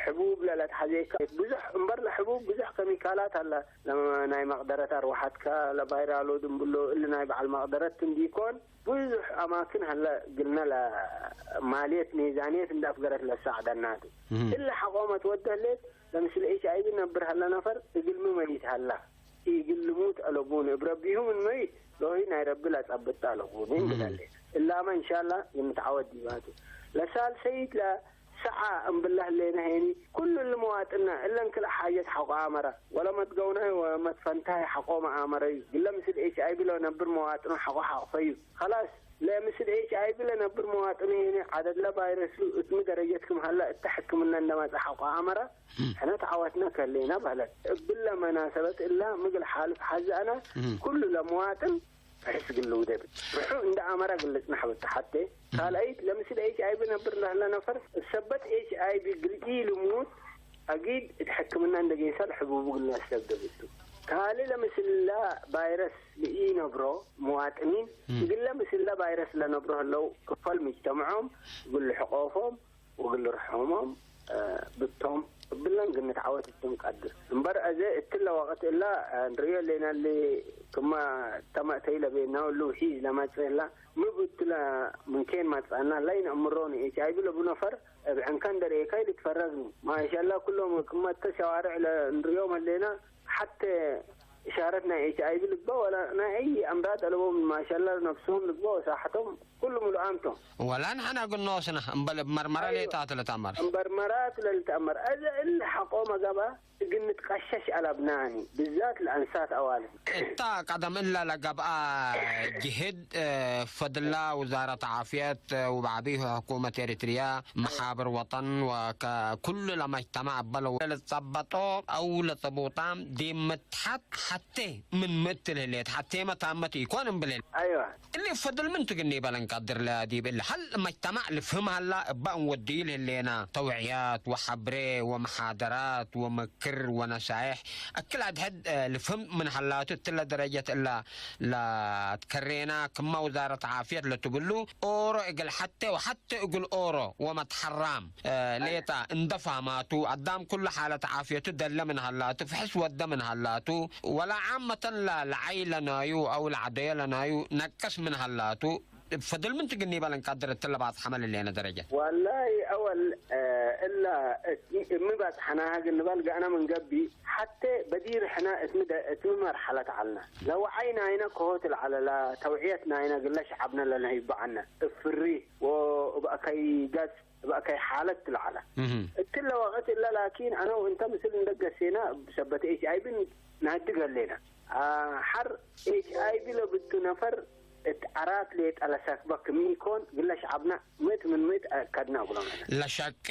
ሕቡብ ለለትሐዜከ ብዙሕ እምበር ለሕቡብ ብዙሕ ከሚካላት ሀለ። ለመ-፣ ናይ መቅደረት አርወሐትከ ለባይራሎድ እምብሎ እሊ ናይ በዐል መቅደረት እንዲኮን ብዙሕ አማክን ሀለ እግልነ ለማልየት ሚዛንየት እንደ አፍገረት ለሳዕደናቱ። እህ። እሊ ሐቆመት ወደ ህሌት ለምስል ኤች አይ ቪ ነብር ሀለ ነፈር እግልሚ መይት ሀላ። ኢግል ልሙት አለቡኒ፣ እብ ረቢሁ ምን መይት ሎሂ ናይ ረቢ ለጸብጥ አለቡኒ እም። እንብል ሀሌት። እላመ እንሻላ ይምትዐወድ ዲባቱ። ለሳልሰይት ለሰዓ እምብለ ህሌነ ሄኒ፣ ኩሉ እሊ መዋጥነ እለን ክልእ ሓጀት ሐቆ አመረ፣ ወለመትገውናይ ወመትፈንታይ ሐቆመ አመረዩ። ግለ ምስል ኤች አይ ቪ ለነብር መዋጥኑ ሐቆ ሐቅፈዩ። ከላስ፣ ለምስል ኤች አይ ቪ ለነብር መዋጥኑ ሄኒ፣ ዐደድለ ቫይረሱ እት ሚ ደረጀት ክም ሀለ እተ ሕክምነ እንደ መጽአ ሐቆ አመረ፣ ሕነ ተዐወትነ ከሌነ በህለት። እብለ መናሰበት እላ ምግል ሓልፍ ሐዘአነ እህ። ኩሉ ለመዋጥን ፍሕስ እግል ልውደብ። ርሑ እንደ አመረ እግል ልጽነሕ ብተ ሐቴ። እህ። ካልአይት ለምስል ኤች አይ ቪ ነብር ለህለ ነፈር እብ ሰበት ኤች አይ ቪ እግል ኢልሙት አጊድ እት ሕክምና እንደ ጌሰ ለሕቡቡ እግል ለአስተብደብ እቱ። ካልእ ለምስለ ቫይረስ ለኢነብሮ መዋጥኒን እህ። እግለ ምስለ ቫይረስ ለነብሮ ህለው ክፈል ምጅተምዖም እግል ልሕቆፎም ወእግል ርሕሞም፣ እ፣ ብቶም እብለን ግንት ዐወት እቱ እንቀድር። እምበር አዜ እትለ ወቅት እላ፣ እ፣ እንርእዮ ሌና እሊ ክመ ተመእተይ ለቤናሁ እሉ ውሒዝ ለመጽእ እላ፣ ሚ ብትለ ምንኬን መጽአና ላይነአምሮኒ። ኤች አይ ቪ ለቡ ነፈር እብ ዕንከ እንደ ርኤካይ ልትፈረግኒ። ማሻላ ኩሎም ክመ እተ ሸዋርዕ ለእንርእዮም ህሌና፣ ሐቴ እሻረት ናይ ኤች አይ ቪ ልግበእ ወለ ናይ አይ አምራድ አለቦም ማሻላ ነፍሶም ልግበእ ወሳሐቶም ኩሉ ምሉኣም ቶም። ወላ ንሕነ እግል ኖስነ እምበል እብ መርመረ አይወ። ሌጣት ልትአመር። እምበር መራት ለልትአመር። አዜ እሊ ሐቆመ ገብአ እግል ንትቀሸሽ አለብናኒ፣ ብዛት ለአንሳት አዋልድ። እታ ቀደም እለ ለገብአ ጅህድ፣ እ፣ ፈድላ ውዛረት ዓፍየት፣ እ፣ ወበዕዲሁ ሕኩመት ኤሪትርያ፣ መሓብር ወጠን ወከኩሉ ለመጅተማዕ እበ ለልትጸበጦ አው ለጸቡጣም ዲብ ምትሐት ሐቴ ምን ምእት ለህሌት ሐቴመ ታመት ኢኮን እምብል። አይወ። እሊ ፈድል ምን ትግኒ በለን ቀድር ለዲብ እሊ ሀል መጅተማዕ ልፍህም ሀላ እበ እንወድዩ ለህሌና ተውዕያት ወሐብሬ ወመሓደራት ወምክር ወነሳይሕ እክል አድሕድ፣ እ፣ ልፍህም ምን ሀላቱ እትለ ደረጀት እላ ለትከሬና ክመ ውዛረት ዓፍየት ለትብሉ ኦሮ እግል ሐቴ ወሐቴ እግል ኦሮ ወመትሐራም፣ እ፣ ሌጣ እንደ ፋህማቱ አዳም ኩሉ ሓለት ዓፍየቱ ደለ ምን ሀላቱ ፍሕስ ወደ ምን ሀላቱ ወላ ዓመተን ለ-፣ ለዓይለ ናዩ አው ለዐደዮ ለናዩ ነቅስ ምን ሀላቱ፣ እብ ፈድል ምን ትግኒበ ለንቀድር እትለ ባጽሐመ ለሌነ ደረጀት? ወላሂ አወል፣ እ፣ እላ እት-፣ እት-፣ እሚ ባጽሐናሀ እግል ንበል ገአነ ምን ገብእ፣ ሐቴ በዲር ሕነ እትሚ ደ-፣ እትሚ መርሐለት ዐልነ። ለወዓይ ናይነ ከሆት ለዐለ፣ ለተውዕየት ናይነ እግለ ሸዐብነ ለነህይቡ ዐነ። እብ ፍሪህ ወእብ አከይ ገጽ እብ አከይ ሓለት ለዐለ። እህም። እትለ ወቅት እለ ላኪን፣ አነ ወእንተ ምስል እንደ ገሴነ፣ እብ ሰበት ኤች አይ ቪ ነህድግ ህሌነ። አ፣ ሐር ኤች አይ ቪ ለብቱ ነፈር እት አራት ሌጠ ለሰክበ ክም ኢኮን፣ ግለ ሸዐብነ ምእት ምን ምእት አከድነ እግሎም። ለሸቄ፣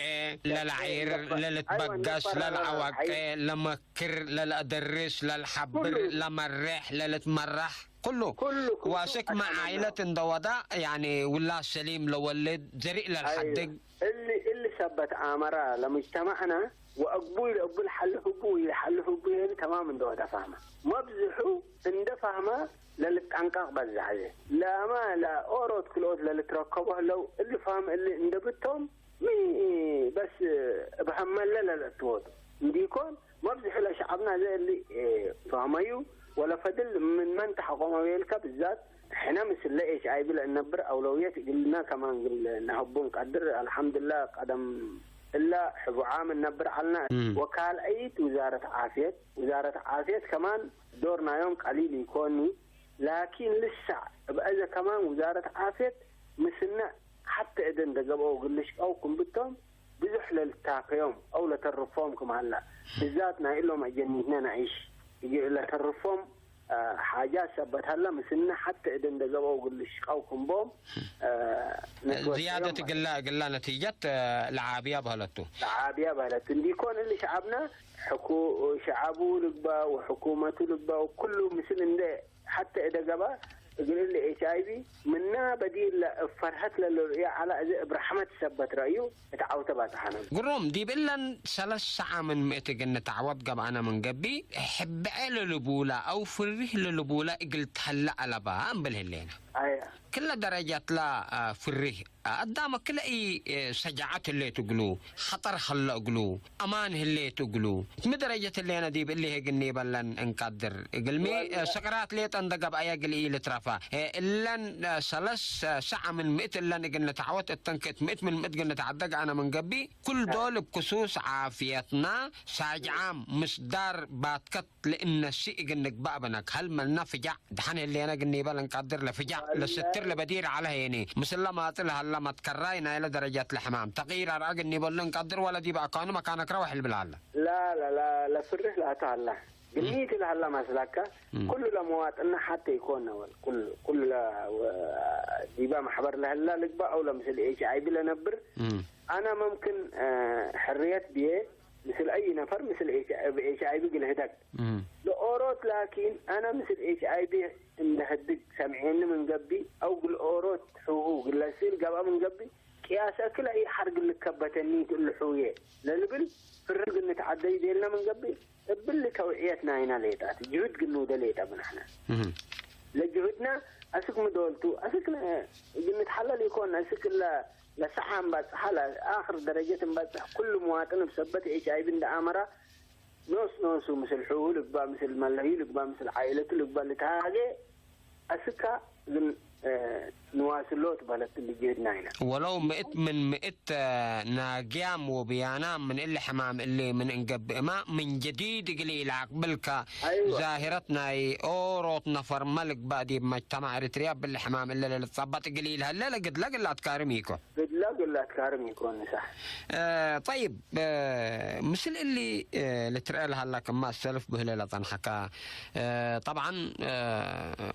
ለለዐይር፣ ለበ-፣ ለልትበገስ፣ አይወ፣ ለበረ፣ ለለዐዋቄ፣ አይ- ለመክር፣ ለለአደርስ፣ ለልሐብር፣ ኩሉ። ለመሬሕ፣ ለልትመራሕ፣ ኩሉ። ኩሉ፣ ኩሉ ወአስክ መ አተማምነው። ዓይለት እንደ ወዳ፣ ያኒ ውላድ ሰሊም ለወልድ፣ ዘሪእ ለልሐድግ። አይወ። እሊ፣ እሊ ሰበት አመረ ለሙጅተመዕነ ወአግቡይ ለእቡ ለሐልፍ እቡ ወኢለሐልፍ እቡ ይህል ተማም እንደ ወደ ፋህመ። መብዝሑ እንደ ፋህመ ለልጠንቀቅ በዛሐ። ለአመ ለኦሮት ክልኦት ለልትረከቦ ህለው እሊ ፋህም እሊ እንደ ብቶም ሚ በስ እብ ሀመለ ለልአትወቱ እንዲኮን መብዝሑ ለሸዐብና ዘ እሊ ፋህመዩ ወለፈድል ምን መን ተሐቆመ ቤልከ ብዛት ሕነ ምስለ ኤች አይ ቪ ለእነብር አውለውየት እግልነ ከማን እግል ነሀቡ እንቀድር። አልሐምዱሊላህ ቀደም እለ ሕቡዓም እነብር ዐልነ። እም። ወካልአይት ውዛረት ዓፍየት፣ ውዛረት ዓፍየት ከማን ዶር ናዮም ቀሊል ኢኮኒ፣ ላኪን ልሰዕ እብ አዜ ከማን ውዛረት ዓፍየት ምስነ ሐቴ እደ እንደ ገብአው እግል ልሽቀው ክም ብቶም ብዙሕ ለልታከዮም አው ለተርፎም ክም ሀላ፣ ብዛት ናይ እሎም አጀኒትነ ነዒሽ እግል ለተርፎም አ፣ ሓጃት ሰበት ሀለ፣ ምስልነ ሐቴ እደ እንደ ገብአው እግል ልሽቀው ክም ቦም፣ አ፣ ንትወሰዮም ዝያደት ማለት እግላ፣ እግላ ነቲጀት፣ አ፣ ለዓብያ በህለቱ። ለዓብያ በህለቱ። እንዲኮን እሊ ሸዐብነ ሕኩ-፣ ሸዐቡ ልግበእ ወሕኩመቱ ልግበእ ወኩሉ ምስል እንደ ሐቴ እደ ገብአ፣ እግል እሊ ኤች አይ ቪ ምና በዲር ለእብ ፈርሀት ለልርእዮ ዐለ፣ እዘ እብ ረሕመት ሰበት ረአዩ እት ዐውተ ባጽሐነ። ግሩም፣ ዲብ እለን ሰለስ ሰዓ ምን ምእት እግል ንትዐወት ገብአነ ምን ገብእ፣ ሕብዐ ለልቡላ አው ፍሪህ ለልቡላ እግል ተሀለ አለባ እምብል ህሌነ። አየ። ክለ ደረጀትለ፣ አ፣ ፍሪህ አዳመ ክለ ኢ፣ እ፣ ሰጃዐት ህሌት እግሉ፣ ሐጠር ሀለ እግሉ፣ አማን ህሌት እግሉ፣ እት ሚ ደረጀት ህሌነ ዲብ እሊ ህግ እኒበለን እንቀድር። እግልሚ፣ እ፣ ወለ- ሰቅራት ሌጠ እንደ ገብአየ እግል ኢልትረፈ። እ፣ እለን፣ እ፣ ሰለስ፣ እ፣ ሰዐ ምን ምእት እለን እግል ንትዐወት እተን ክእት ምእት ምን ምእት እግል ንትዐደግ አነ ምን ገብእ፣ ኩል ዶል እብ ክሱስ ዓፍየትና ሳጅዓም ምስዳር ባትከት ለእነሲ እግል ንግባእ ብነክ። ሀል መልነ ፍጃዕ ደሐን ህሌነ እግል ኒበል እንቀድር። ለፍጃዕ ወለ- ለስትር ለበዲር ዐለ ሄኒ። ምስለ ማጽእ ለሀለ መትከራይ ናይለ ደረጀት ለሕማም ተቅይር አርአ እግል ኒበሉ እንቀድር ወለ ዲብ አካኑ መካነክ ረወሕ ልብል ሀለ። ላ፣ ላ፣ ላ፣ ለፍርህ ላቱ ሀላ። እም። ግኒት ለሀላ መስላከ እም። ኩሉ ለመዋጥና ሐቴ ኢኮን ወል ኩሉ፣ ኩሉ ለ-፣ ወ-፣ ዲበ መሕበር ለህላ ልግባእ አው ለምስል ኤች አይ ቪ ለነብር እም። አነ መምክን፣ እ፣ ሕርየት ብዬ ምስል አይ ነፈር ምስል ኤች-፣ እብ ኤች አይ ቪ እግል ህደግ። እም። ለኦሮት ላኪን፣ አነ ምስል ኤች አይ ቪ እንደ ህድግ ሰምዔኒ ምን ገብእ፣ አው እግል ኦሮት ሑሁ እግል ለስእል ገብአ ምን ገብእ፣ ቅያሰ ክለ ኢሐርግ ልከበተኒ እሉ ሑዬ ለልብል ፍርህ እግል ንትዐደዩ ቤልነ ምን ገብእ፣ እብሊ ተውዕየት ናይና ሌጣት፣ ጅሁድ እግል ንውደ ሌጠ ብንሕነ። እም። ለጅሁድነ አስክ ምዶልቱ፣ አስክ ነ-፣ እግል ንትሐለል ኢኮን፣ አስክ እለ ለሰዓ እንባጽሐ፣ ለአክር ደረጀት እንባጽሕ፣ ኩሉ መዋጥን እብ ሰበት ኤች አይ ቪ እንደ አመራ፣ ኖስ ኖሱ ምስል ሑሁ ልግባእ፣ ምስል መለዩ ልግባእ፣ ምስል ዓኢለቱ ልግባእ ልትሃጌ፣ አስካ ግን፣ እ፣ ንዋስሎት በለት ልጅህድ ናይነ። ወለው ምእት ምን ምእት፣ እ፣ ናግያም ወብያናም ምን እሊ ሕማም እሊ ምን እንገብእማ፣ ምን ጀዲድ እግል ኢለአቅብልከ አይወ። ዛሂረት ናይ ኦሮት ነፈርመ ልግባእ ዲብ መጅተማዕ ኤሪትርያ እብሊ ሕማም እሊ ለልትጸበጥ እግል ኢልሀለ ለግድለ እግል አትካርም ኢኮ። ግድለ እግል አትካርም ኢኮን፣ ሳሕ። እ፣ ጠይብ፣ እ፣ ምስል እሊ፣ እ፣ ልትርኤ ለሀላ ክማ ሰልፍ ብህለ ለጸንሐከ፣ እ፣ ጠብዓን፣ እ፣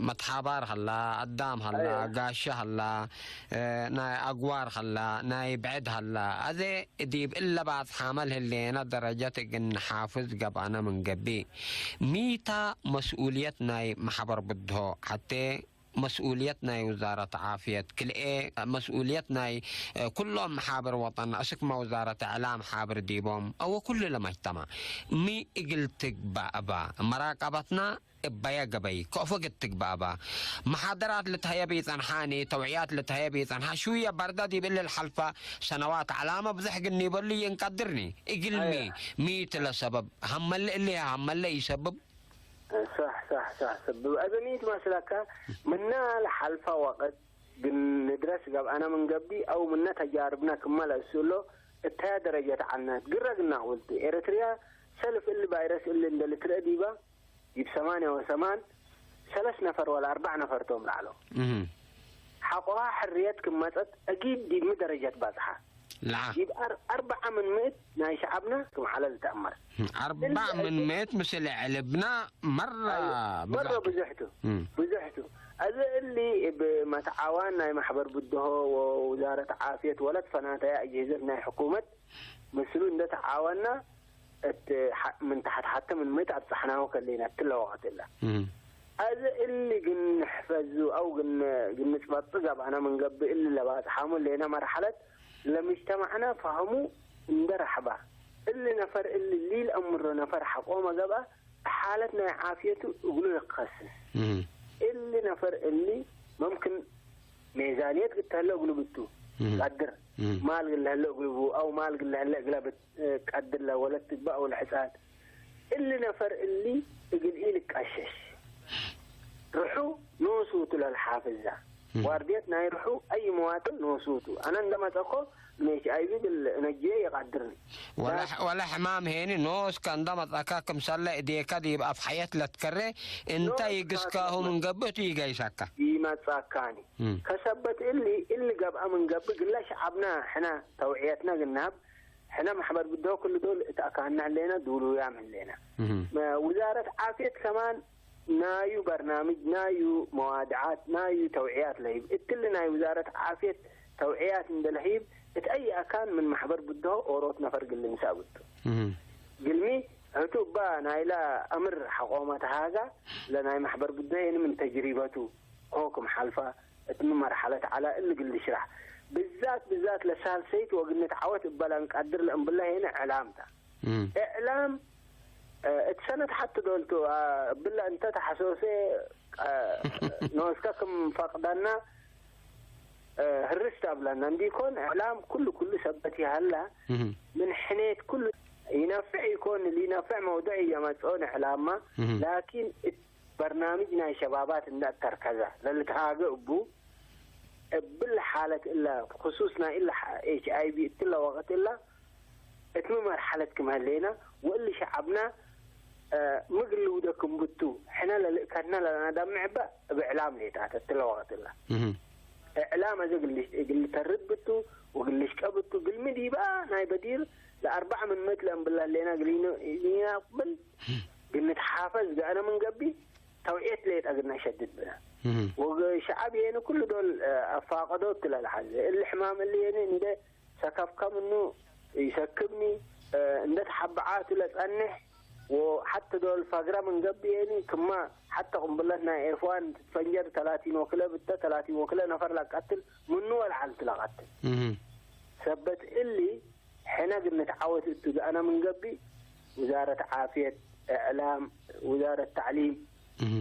መትሓባር ሀላ፣ አዳም ሀላ፣ አየ። ጋሸ ሀላ፣ እ፣ ናይ አግዋር ሀላ፣ ናይ ብዕድ ሀላ። አዜ ዲብ እለ ባጽሓመ ለህሌነ ደረጀት እግል ንሓፍዝ ገብአነ ምን ገብእ፣ ሚታ መስኡልየት ናይ መሕበር ብድሆ ሐቴ መስኡልየት ናይ ውዛረት ዓፍየት፣ ክልኤ መስኡልየት ናይ፣ እ፣ ኩሎም መሓብር ወጠን፣ አስክመ ውዛረት እዕላም ሓብር ዲቦም፣ አወ ኩሉ ለመጅተማዕ ሚ እግል ትግባእ እባ፣ መራቀበትና እበየ ገበይ ከእፎ እግል ትግባእ እባ። መሓደራት ልትሀየብ ኢጸንሓኒ፣ ተውዕያት ልትሀየብ ኢጸንሓ፣ ሽውየ በርደ ዲብ እሊ ለሐልፈ ሰነዋት ዐላመ ብዘሕ እግል ኒበሉ ይእንቀድርኒ። እግልሚ፣ አየ። ሚ ቱ ለሰበብ? ሀመለ እሊ ሀመለ ኢሰብብ? ሰሕ፣ አስተሳሰብ። እብ አዘኒት መስለከ ምነ ለሐልፈ ወቅት ግን ንድረስ ገብአነ ምን ገብእ አው ምነ ተጃርብነ ክመ ለእስእሎ እተያ ደረጀት ዐልነት ግረ ግናቁልቲ። ኤረትርያ ሰልፍ እሊ ቫይረስ እሊ እንደ ልትረአ ዲበ ዲብ ሰማንያ ወሰማን ሰለስ ነፈር ወለ አርበዕ ነፈር ቶም ለዐለው። እህ። ሐቆሃ ሕርየት ክም መጸት አጊድ ዲብ ሚ ደረጀት ባጽሐ? ለዓ። ዲብ አር-፣ አርበዓ ምን ምእት ናይ ሸዐብና ክም ዐለ ልትአመር። አርበዕ እሊ ምን ምእት ምስል ዕልብና መረ አይ፣ መረ ብዛዕቱ። ብዙሕቱ። እም። ብዙሕቱ። አዜ እሊ እብ መትዓዋን ናይ መሕበር ብድሆ ወውዛረት ዓፍየት ወለት ፈናተያ አጅህዘት ናይ ሕኩመት ምስሉ እንደ ተዓወና፣ እት ሐ-፣ ምን ተሐት ሐተ ምን ምእት አብጸሕናሁ ከሌና እትለ ወቅት እለ። እህ። አዜ እሊ ግን ንሕፈዙ አው ግን፣ ግን ንጽበጡ ገብአነ ምን ገብእ እሊ ለባጽሓሙ ሌነ መርሐለት ለምጅተማዕና ፈሀሙ እንደ ረሕባ። እሊ ነፈር እሊ ሊል አምሮ ነፈር ሐቆመ ገብአ፣ ሓለት ናይ ዓፍየቱ እግሉ ልከስስ። እህ። እሊ ነፈር እሊ መምክን ሜዛንየት ግተህለ እግሉ ብቱ እህ። ቀድር። እህ። ማል ግለህለ እግሉ ቡ አው ማል ግለህለ እግለ ብት ቀድር ለወለት ትግበእ ወለሕጻን። እሊ ነፈር እሊ እግል ኢልቀሸሽ። ርሑ ኖሱ ቱ ለልሓፍዛ። እም። ዋርድየት ናይ ርሑ አይ መዋጥን ኖሱ ቱ። አነ እንደ መጸኮ ምን ኤች አይ ቪ እግል እነጅየ ይቀድርኒ። ወለ፣ ላኪን ወለ ሕማም ሄኒ ኖስከ እንደ መጸካ ክምሰለ እዴከ ዲብ አፍሐየት ለትከሬ እንተ ኖስ ይግስካሁ ካትመ ምን ገብእ ቱ ይገይሰካ። ይመጻካኒ። እም። ከሰበት እሊ፣ እሊ ገብአ ምን ገብእ ግለ ሸዐብና ሕነ ተውዕየትነ ግንሀብ፣ ሕነ መሕበር ብድሆ ክሉ ዶል እት አካንነ ህሌነ፣ ዱሉያም ህሌነ። እህ። መ-፣ ውዛረት ዓፍየት ከማን ናዩ በርናምጅ፣ ናዩ መዋድዓት፣ ናዩ ተውዕያት ለህይብ። እትሊ ናይ ውዛረት ዓፍየት ተውዕያት እንዴ ለህይብ፣ እት አይ አካን ምን መሕበር ብድሆ ኦሮት ነፈር ግል እንሰእብ ቱ። እህ። ግልሚ ህቱ እባ ናይላ አምር ሐቆመ ተሃጋ፣ ለናይ መሕበር ብድሆ የኒ ምን ተጅሪበቱ ሆ ክም ሐልፈ፣ እት ሚ መርሐለት ዐለ እሊ እግል ልሽረሕ። ብዛት ብዛት ለሳልሰይት ወእግል ንትዓወት እበ ለእንቀድር ለእምብለ ሄነ እዕላም ተ። እም። እዕላም፣ እ፣ እት ሰነት ሐቲ ዶልቱ፣ አ፣ እብለ እንተ ተሐሶሴ፣ አ፣ ኖስከ ክም ፈቅደና፣ እ፣ ህርስ ተብለና እንዲኮን እዕላም ኩሉ ኩሉ ሰበት ይሀላ እም። ምን ሕኔት ኩሉ ይነፍዕ ኢኮን፣ ሊነፍዕ መውዱዕ ኢየመጽኦን እዕላምመ፣ እም። ላኪን እት በርናምጅ ናይ ሸባባት እንደ አተርከዘ ለልትሃገ እቡ፣ እብለ ሓለት እለ፣ ብክሱስ ናይ እለ ኤች አይ ቪ እትለ ወቅት እለ፣ እት ሚ መርሐለት ክም ህሌነ ወእሊ ሸዐብነ፣ እ፣ ምግል ልውደ ክም ብቱ፣ ሕነ ለልእከድነ ለነደምዕ እበ እብ እዕላም ሌጣት እትለ ወቅት እለ። እህ። እዕላም አዜ እግል፣ እግል ልተርድ ብቱ ወእግል ልሽቀብ እቱ፣ እግልሚ ዲበ ናይ በዲር ለአርበዕ ምን ምእት ለእምብለ ህሌነ እግል ኢነ-፣ ኢነቅብል፣ እም። እግል ንትሓፈዝ ገአነ ምን ገብእ፣ ተውዕየት ሌጠ እግል ነሸድድ ብነ። እህ። ወሸዐብ የኒ ኩሉ ዶል፣ እ፣ አፋቀዶ እትለ ለሐዜ። እሊ ሕማም እሊ የኒ እንዴ ሰከፍከ ምኑ ኢሰክብኒ፣ እ፣ እንዴ ተሐበዓቱ ለጸንሕ፣ ወሐተ ዶል ፈግረ ምን ገብእ የኒ ክመ ሐተ ቅንብለት ናይ ኤፍ ዋን ትትፈንጀር ተላቲን ወክለ ብተ፣ ተላቲን ወክለ ነፈር ለቀትል ምኑ ወለዐልቱ ለቀትል። እህ። ሰበት እሊ፣ ሕነ እግል ንትዓወት እቱ ገአነ ምን ገብእ፣ ውዛረት ዓፍየት፣ እዕላም፣ ውዛረት ተዕሊም፣ እህ።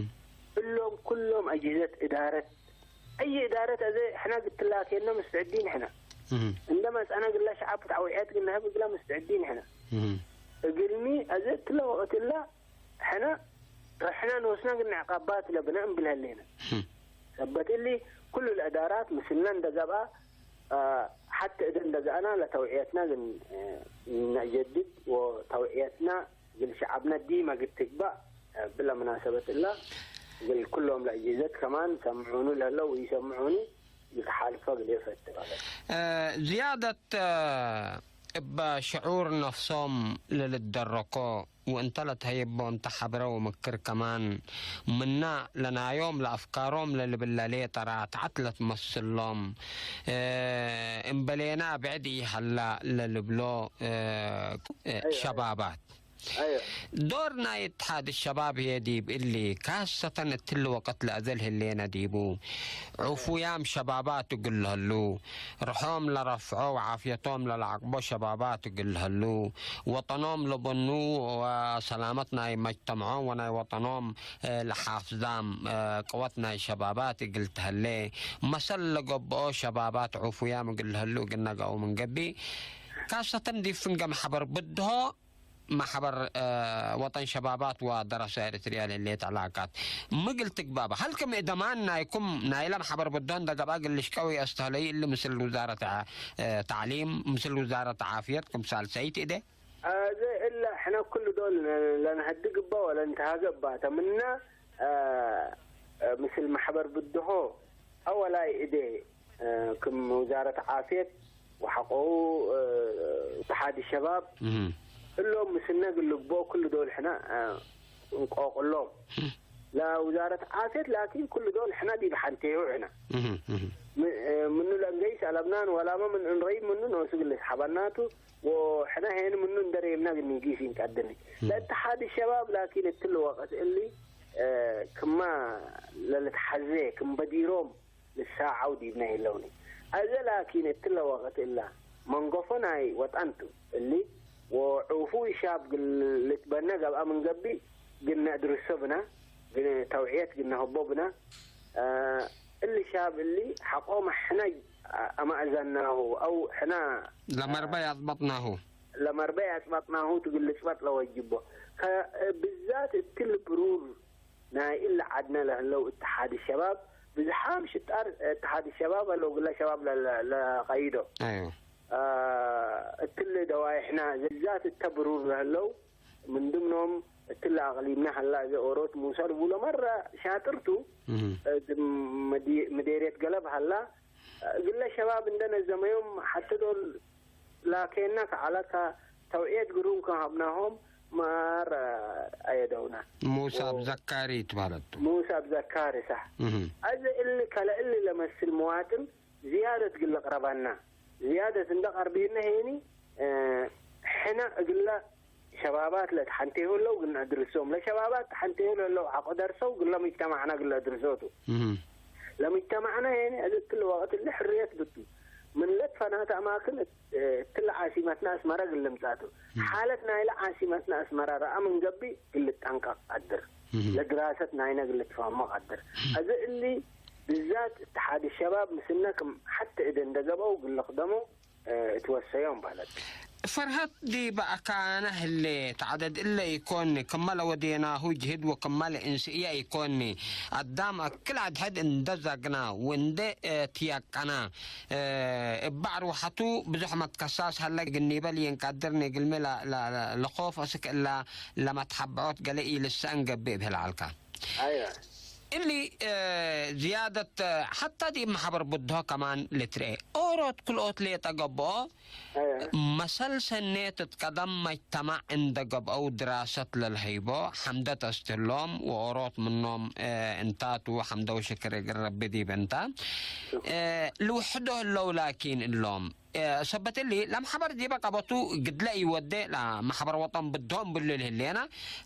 እሎም ኩሎም አጅህዘት እዳረት፣ አይ እዳረት አዜ ሕነ እግል ትላኬነ ምስትዕዲን ሕነ። እህ። እንደ መጽአነ እግለ ሸዐብ ተውዕየት እግል ነሀብ እግለ ምስትዕዲን ሕነ። እህ። እግልሚ አዜ እትለ ወቅት እለ ሕነ ርሕነ ኖስነ እግል ንዕቀባ ቱ ለብነ እምብል ህሌነ። እህ። ሰበት እሊ፣ ኩሉ ለእዳራት ምስልነ እንደ ገብአ፣ አ፣ ሐቲ እደ እንደ ገአና ለተውዕየትነ እግል፣ እ፣ ነጀድድ ወተውዕየትነ እግል ሸዐብነ ዲመ እግል ትግበእ፣ እ፣ ብለ መናሰበት እለ እግል ኩሎም ለአጅህዘት ከማን ሰምዑኒ ለህለው ወኢሰምዑኒ ልትሓልፈ እግል ኢፈትር። እ፣ ዝያደት፣ እ፣ እበ ሽዑር ነፍሶም ለልትደረኮ ወእንተ ለትሀየቦ እንተ ሐብረ ወምክር ከማን፣ ምነ ለናዮም ለአፍካሮም ለልብለ ሌጠ ራትዐት ለትመስሎም፣ እ፣ እምበሌና ብዕድ ኢሀላ ለልብሎ፣ እ፣ እ፣ አዮ፣ አዮ። ሸባባት። አዮ። ዶር ናይ እትሓድ ሸባብ ህዬ ዲብ እሊ፣ ካሰተን እትሊ ወቅት ለአዘል ህሌነ ዲቡ፣ ዕፉያም ሸባባት እግል ለህሉ፣ ርሖም ለረፍዖ ወዓፍየቶም ለለዐቅቦ ሸባባት እግል ለህሉ፣ ወጠኖም ለበኑ ወሰላመት ናይ መጅተምዖም ወናይ ወጠኖም፣ እ፣ ለሓፍዛም፣ እ፣ ቅወት ናይ ሸባባት እግል ተህሌ፣ መሰል ለገብኦ ሸባባት ዕፉያም እግል ለህሉ እግል ነገአው ምን ገብእ፣ ካሰተን ዲብ ፍንገ መሕበር ብድሆ መሕበር፣ እ፣ ወጠን ሸባባት ወደረሰ ኤሪትርያ ለህሌት ዕላቃት ምግል ትግባበ። ሀል ክም እደማን ናይኩም ናይለ መሕበር ብዶ እንደ ገብአ እግል ልሽቀው የአስተህለዩ እሊ ምስል ውዛረት ዓ-፣ እ፣ ተዕሊም፣ ምስል ውዛረት ዓፍየት ክምሳል ሰይት እዴ? አዜ እለ ሕነ ኩሉ ዶል ለነሀድግ እበ ወለንትሃገ እባተ ምነ፣ እ፣ እ፣ ምስል መሕበር ብድሆ አወላይ እዴ፣ እ፣ ክም ውዛረት ዓፍየት ወሐቆሁ፣ እ፣ እትሓድ ሸባብ እህ። እሎም ምስልነ እግል ልግብኦ ኩሉ ዶል ሕነ፣ እ፣ እንቆቅሎም። እህ። ለውዛረት ዓፍየት ላኪን ኩሉ ዶል ሕነ ዲብ ሐንቴሁ ሕነ። እህ፣ እህ። ም-፣ እ፣ ምኑ ለእንገይስ አለብናን ወላመ ምን እንረይብ ምኑ ኖሱ እግል ልስሐበናቱ። ወሕነ ሄን ምኑ እንደ ሬምና እግል ኒጊስ ኢንቀድር። እም። ለእትሓድ ሸባብ ላኪን እትሊ ወቅት እሊ፣ እ፣ ክማ ለልትሐዜ ክም በዲሮም ልሳዐው ዲብነ ህለውኒ። አዜ ላኪን እትለ ወቅት እላ መንገፎ ናይ ወጠን ቱ እሊ፣ ወዑፉይ ሻብ እግል ልትበነ ገብአ ምን ገብእ፣ እግል ነአድርሶ ብነ፣ እግል ተውዕየት እግል ነሀቦ ብነ። እ፣ እሊ ሻብ እሊ ሐቆመ ሕነ አማእዘናሁ አው ሕነ ለመርበይ አጽበጥናሁ። ለመርበይ አጽበጥናሁ ቱ እግል ልጽበጥ ለወጅቦ። ከ-፣ ብዛት እትሊ ብሩር ናይ እሊ ዐድነ ለህለው እትሓድ ሸባብ፣ ብዝሓም ሽጣር እትሓድ ሸባብ ሀለው፣ እግለ ሸባብ ለ-፣ ለ-፣ ለቀይዶ። አይወ። አ፣ እትሊ ደዋይሕና ብዛት እተ ብሩር ለህለው፣ ምን ድምኖም እትለ አቅሊምነ ሀላ፣ እዘ ኦሮት ሙሰ ልቡሎ መረ ሻጥር ቱ፣ እህ። እት መዲ-፣ ምዴርየት ገለብ ሀላ፣ እግለ ሸባብ እንደ ነዘመዮም ሐቴ ዶል ላኬነ ከዐለ፣ ተውዕየት ግሩም ከሀብናሆም መረ አየደውነ። ሙሰ ወ-፣ አብ ዘካሪ ትበሀለት ቱ። ሙሰ አብ ዘካሪ፣ ሳሕ። እህ። አዜ እሊ ከለ እሊ ለመስል መዋጥን ዝያደት እግል ልቅረበነ፣ ዝያደት እንደ ቀርቢነ ሄኒ፣ እ፣ ሕነ እግለ ሸባባት ለተሐንቴሁ ህለው እግል ነአድርሶም። ለሸባባት ተሐንቴሁ ለህለው ሐቆ ደርሰው እግለ ሙጅተማዕነ እግል ነአድርሶ ቱ። እህ። ለሙጅተማዕነ ሄኒ እሊ እትሊ ወቅት እሊ ሕርየት ብቱ። ምን ለትፈናተ አማክን እት-፣ እትለ ዓሲመትነ አስመረ እግል ልምጻእ ቱ። እህ። ሓለት ናይለ ዓሲመትነ አስመረ ረአ ምን ገብእ እግል ልጠንቀቅ ቀድር። እህ። ለድራሰት ናይነ እግል ልትፋህሞ ቀድር። እህ። አዜ እሊ ብዛት እትሓድ ሸባብ ምስልነ ክም ሐቴ እዴ እንደ ገብአው እግል ልክደሞ እ፣ እትወሰዮም በህለት። ፈርሀት ዲብ አካነ ህሌት ዐደድ እለ ኢኮኒ፣ ክመ ለወዴናሁ ጅህድ ወክመ ለእንስእየ ኢኮኒ። አዳም አክል አድሕድ እንደ ዘግና ወእንደ፣ እ፣ ትየቀና፣ እ፣ እብ አርወሐቱ ብዙሕ መትከሳስ ሀለ። ግኒበ ልይንቀድር ንግልሚ ለ-፣ ለ-፣ ለ-፣ ለኮፍ እስክ እላ ለመትሐብዖት ገሌ ኢልሰአን ገብእ እብህል ዐልካ። አይወ። እሊ፣ እ፣ ዝያደት፣ እ፣ ሐታ ዲብ መሕበር ብድሆ ከማን ልትርኤ። ኦሮት ክልኦት ሌጠ ገብኦ፣ አይወ። መሰል ሰኔት እት ቀደም መጅተማዕ እንደ ገብአው ድራሰት ለልሀይቦ፣ ሐምደት አስትህሎም ወኦሮት ምኖም፣ እ፣ እንታቱ ሐምደ ወሽክር እግል ረቢ ዲብ እንታ፣ እ፣ ልውሕዶ ህለው ላኪን እሎም። እ፣ ሰበት እሊ፣ ለመሕበር ዲበ ቀበቱ ግድለ ኢወዴ፣ ለመሕበር ወጠን ብድሆም ብሉ ለህሌነ፣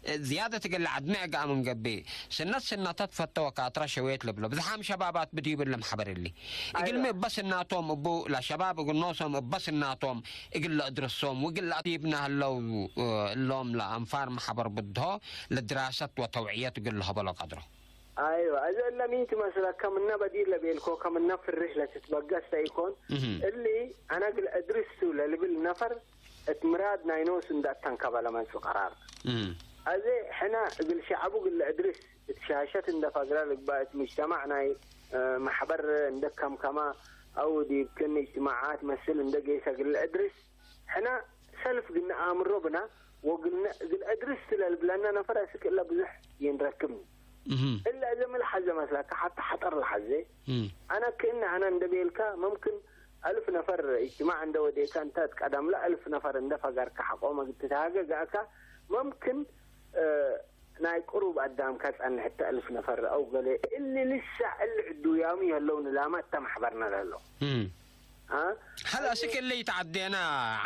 እ፣ ዝያደት እግል ለዐድሚ አግአ ምን ገብእ፣ ስነት ስነተት ፈተ ወካትረ ሸዌት ልብሎ። ብዝሓም ሸባባት ብዲቡ ለመሕበር እሊ። አይወ። እግልሚ እበ ስናቶም እቡ፣ ለሸባብ እግል ኖሶም እበ ስናቶም እግል ለአድርሶም ወእግል ለአዲብነ ህለው፣ እ፣ እሎም ለአንፋር መሕበር ብድሆ ለድራሰት ወተውዕየት እግል ለሀበሎ ቀድሮ። አይወ፣ እዘ እለ ሚ ትመስለከ፣ ምነ በዲር ለቤልኮከ ምነ ፍርህ ለትትበገስ ተኢኮን። እህ። እሊ አነ እግል እድርስ ቱ ለልብል ነፈር እት ምራድ ናይ ኖሱ እንደ አተንከበ ለመጽእ ቀራር። እህ። አዜ ሕነ እግል ሸዐቡ እግል ለእድርስ እት ሻሸት እንደ ፈግረ ልግበእ፣ እት ሙጅተማዕ ናይ፣ እ፣ መሕበር እንደ ከምከመ አው ዲብ ክን እጅትማዓት መስል እንደ ጌሰ እግል ለእድርስ ሕነ ሰልፍ ግነ አምሮ ብነ ወግልነ እግል አድርስ ለልብለነ ነፈር አስክ እለ ብዙሕ ይንረክብኒ። እህ። እለ እዘ ሚ ለሐዘ መስለከ? ሐተ ሐጠር ለሐዜ። እህ። አነ ክእነ አነ እንደ ቤልከ፣ መምክን አልፍ ነፈር እጅትማዕ እንደ ወዴከ፣ እንተ እት ቀደምለ አልፍ ነፈር እንደ ፈገርከ ሐቆመ ትትሃገ ገአከ፣ መምክን፣ እ፣ ናይ ቅሩብ አዳምከ ጸንሕ እተ አልፍ ነፈር አው ገሌ እሊ ልሰዕ እሊ ዕዱያሙ ይሀለውኒ ላመ እተ መሕበርነ ለህለው። እም። አ? ሀል አስክ እሊ ኢተዐዴና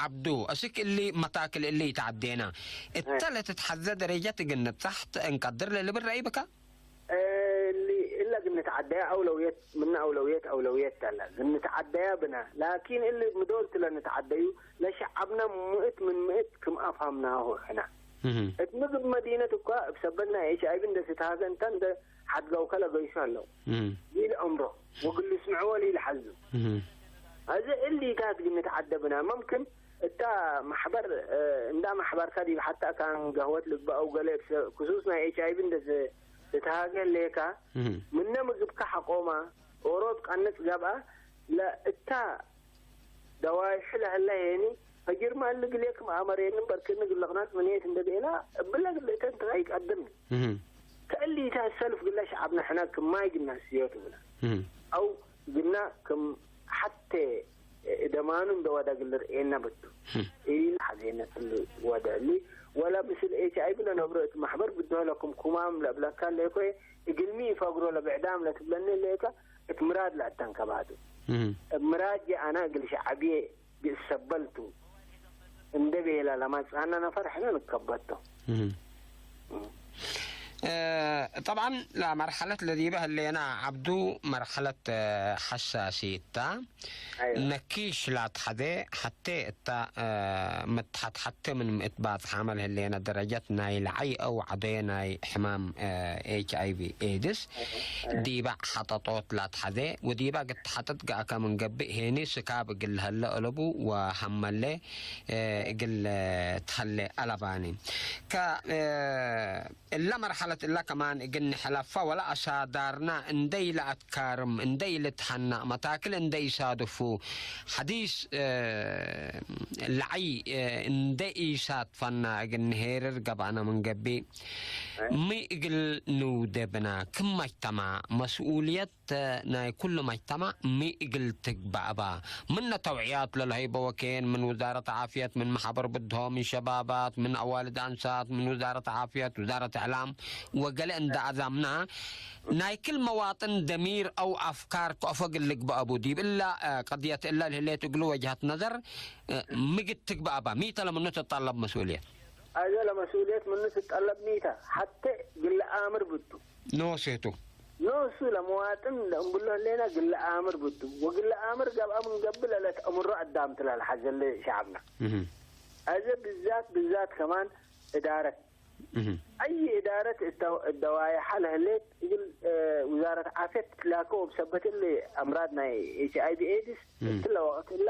ዐብዱ፣ አስክ እሊ መታክል እሊ ኢተዐዴና፣ እተ እ። ለትትሐዘ ደረጀት እግል ንብጸሕ እንቀድር ለልብል ረአይ ብከ? እሊ እለ እግል ንትዐደያ አውለውየት፣ ምነ አውለውየት፣ አውለውየት ተለ እግል ንትዐደያ ብነ። ላኪን እሊ ምዶል ቱ ለንትዐደዩ ለሸዐብነ ምእት ምን ምእት ክም አፍሀምናሁ ሕነ። እህ። እት ምግብ መዲነት እኳ እብ ሰበት ናይ ኤች አይ ቪ እንደ ትትሃገ እንተ እንደ ሐድገውከ ለገይሱ ሀለው። እህ። ሊልአምሮ ወእግል ልስምዕዎ ሊልሐዙ። እህ። አዜ እሊ ታት እግል ንትዐደ ብነ። መምክን እታ መሕበር፣ እ፣ እንዳ መሕበርካ ዲብ ሐታ ካን ገህወት ልግበእ አው ገሌ እብ ሰ-፣ ክሱስ ናይ ኤች አይ ቪ እንደ ስ-፣ ልትሃጌ ህሌካ፣ እህ። ምነ ምግብካ ሐቆማ፣ ኦሮት ቀንጽ ገብአ፣ ለእታ ደዋይሑ ለህለ ሄኒ፣ ፈጅርማ እሊ ግሌ ክም አመሬኒ እምበር ክእኒ ግለቅናት ምንየት እንደ ቤላ፣ እብለ ግልእተን ትራይ ቀድም። እህ። ከእሊተ ሰልፍ ግለ ሸዐብነ ሕነ ክም ማይ ግና ስዮት ብለ። እህ። አው ግና ክም ሐቴ ደማኑ እንደ ወደ እግል ርኤነ ብቱ። ህም። ኢልሐዜነ እሊ ወደ እሊ፣ ወለ ምስል ኤች አይ ቪ ለነብሮ እት መሕበር ብድሆ ለክምኩማም ለእብለካ ሌኮ፣ እግልሚ ኢፈግሮ ለብዕዳም ለትብለኒ ሌከ፣ እት ምራድ ለአተንከባቱ። ህም። እብ ምራድ ጀአና እግል ሸዐብዬ ግእሰበልቱ እንደ ቤላ ለማጽአና ነፈር ሕነ ንከበቶ። ህም። እ፣ ጠብዓን ለመርሐለት ለዲበ ህሌና ዐብዱ መርሐለት፣ እ፣ ሐሳሲት ታ። አይዋ። ነኪሽ ላትሐዜ ሐቴ እታ፣ እ፣ ምትሐት ሐቴ ምን ምእት ባጽሕ አመል ህሌነ ደረጀት ናይ ለዐይ አው ዐዶየ ናይ ሕማም፣ እ፣ ኤች አይ ቪ ኤድስ አይዋ። ዲበ ሐጠጦት ላትሐዜ ወዲበ እግል ተሐጥጥ ገአከ ምን ገብእ ሄኒ ስካብ እግል ለሀለ አለቡ ወሀመሌ፣ እ፣ እግል ተሀሌ አለባኒ። ከ፣ እ፣ እለ መርሐለት እለ ከማን እግል ንሕለፈ ወለአሳዳርና እንደ ኢለአትካርም፣ እንደ ኢልትሐነቅ፣ መታክል እንደ ኢሳድፉ፣ ሐዲስ፣ እ፣ ለዐይ፣ እ፣ እንደ ኢሳትፈና እግል ንሄርር ገብአነ ምን ገብእ፣ ሚ እግል ንውዴ ብነ? ክም መጅተማዕ መስኡልየት ናይ ኩሉ መጅተማዕ ሚ እግል ትግበእ እባ? ምነ ተውዕያት ለለሀይበ ወኬን፣ ምን ውዛረት ዓፍየት፣ ምን መሓበር ብድሆ፣ ምን ሸባባት፣ ምን አዋልድ አንሳት፣ ምን ውዛረት ዓፍየት፣ ውዛረት እዕላም ወገሌ እንደ አዛምና፣ ናይ ክል መዋጥን ደሚር አው አፍካር ከአፎ እግል ልግበእ ቡ። ዲብ እላ፣ እ፣ ቀድየት እለ ለህሌት እግሉ ወጅሀት ነዘር፣ እ፣ ሚ እግል ትግበእ እባ? ሚተ ለምኑ ትጠለብ መስኡልየት? አዜ ለመስኡልየት ምኑ ትጠለብ ሚተ? ሐቴ ግል አምር ብቱ። ኖሴቱ። ኖሱ ለመዋጥን ለእምብሎ ህሌና ግለ አምር ብቱ፣ ወግለ አምር ገብአ ምን ገብእ ለለትአምሮ አዳምት ለለሐዘለ ሸዐብና። እህ። አዜ ብዛት ብዛት ከማን እዳረት። እህ። አይ እዳረት እተ-፣ እደዋይሐ ለህሌት እግል፣ እ፣ ውዛረት ዓፍየት ትትላከ ወብሰበት እሊ አምራድ ናይ ኤች አይ ቪ ኤድስ እህ። እትለ ወቅት እለ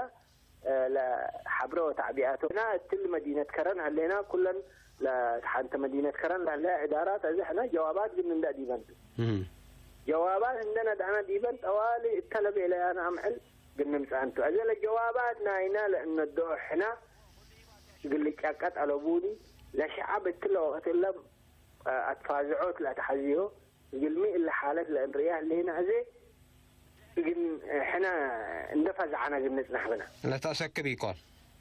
ለሐብረ ወተዕቢአቶና እትሊ መዲነት ከረን ሀሌና፣ ኩለን ለሐንተ መዲነት ከረን ለህለ እዳራት አዜ ሕነ ጀዋባት ግን እንደ ዲበን ቱ። እህ። ጀዋባት እንደ ነድአነ ዲበን ጠዋሊ እተ ለቤለያነ አምዕል ግን ንምጽአን ቱ። አዜ ለጀዋባት ናይና ለእነድኦ ሕነ እግል ልጨቀጥ አለቡኒ፣ ለሸዐብ እትለ ወቅት እለ አትፋዝዖት ለአትሐዝዮ፣ እግልሚ እለ ሓለት ለእንርእያ ህሌነ አዜ፣ እግል ሕነ እንደ ፈዝዐነ እግል ንጽነሕ ብነ። ለተአሰክብ ኢኮን።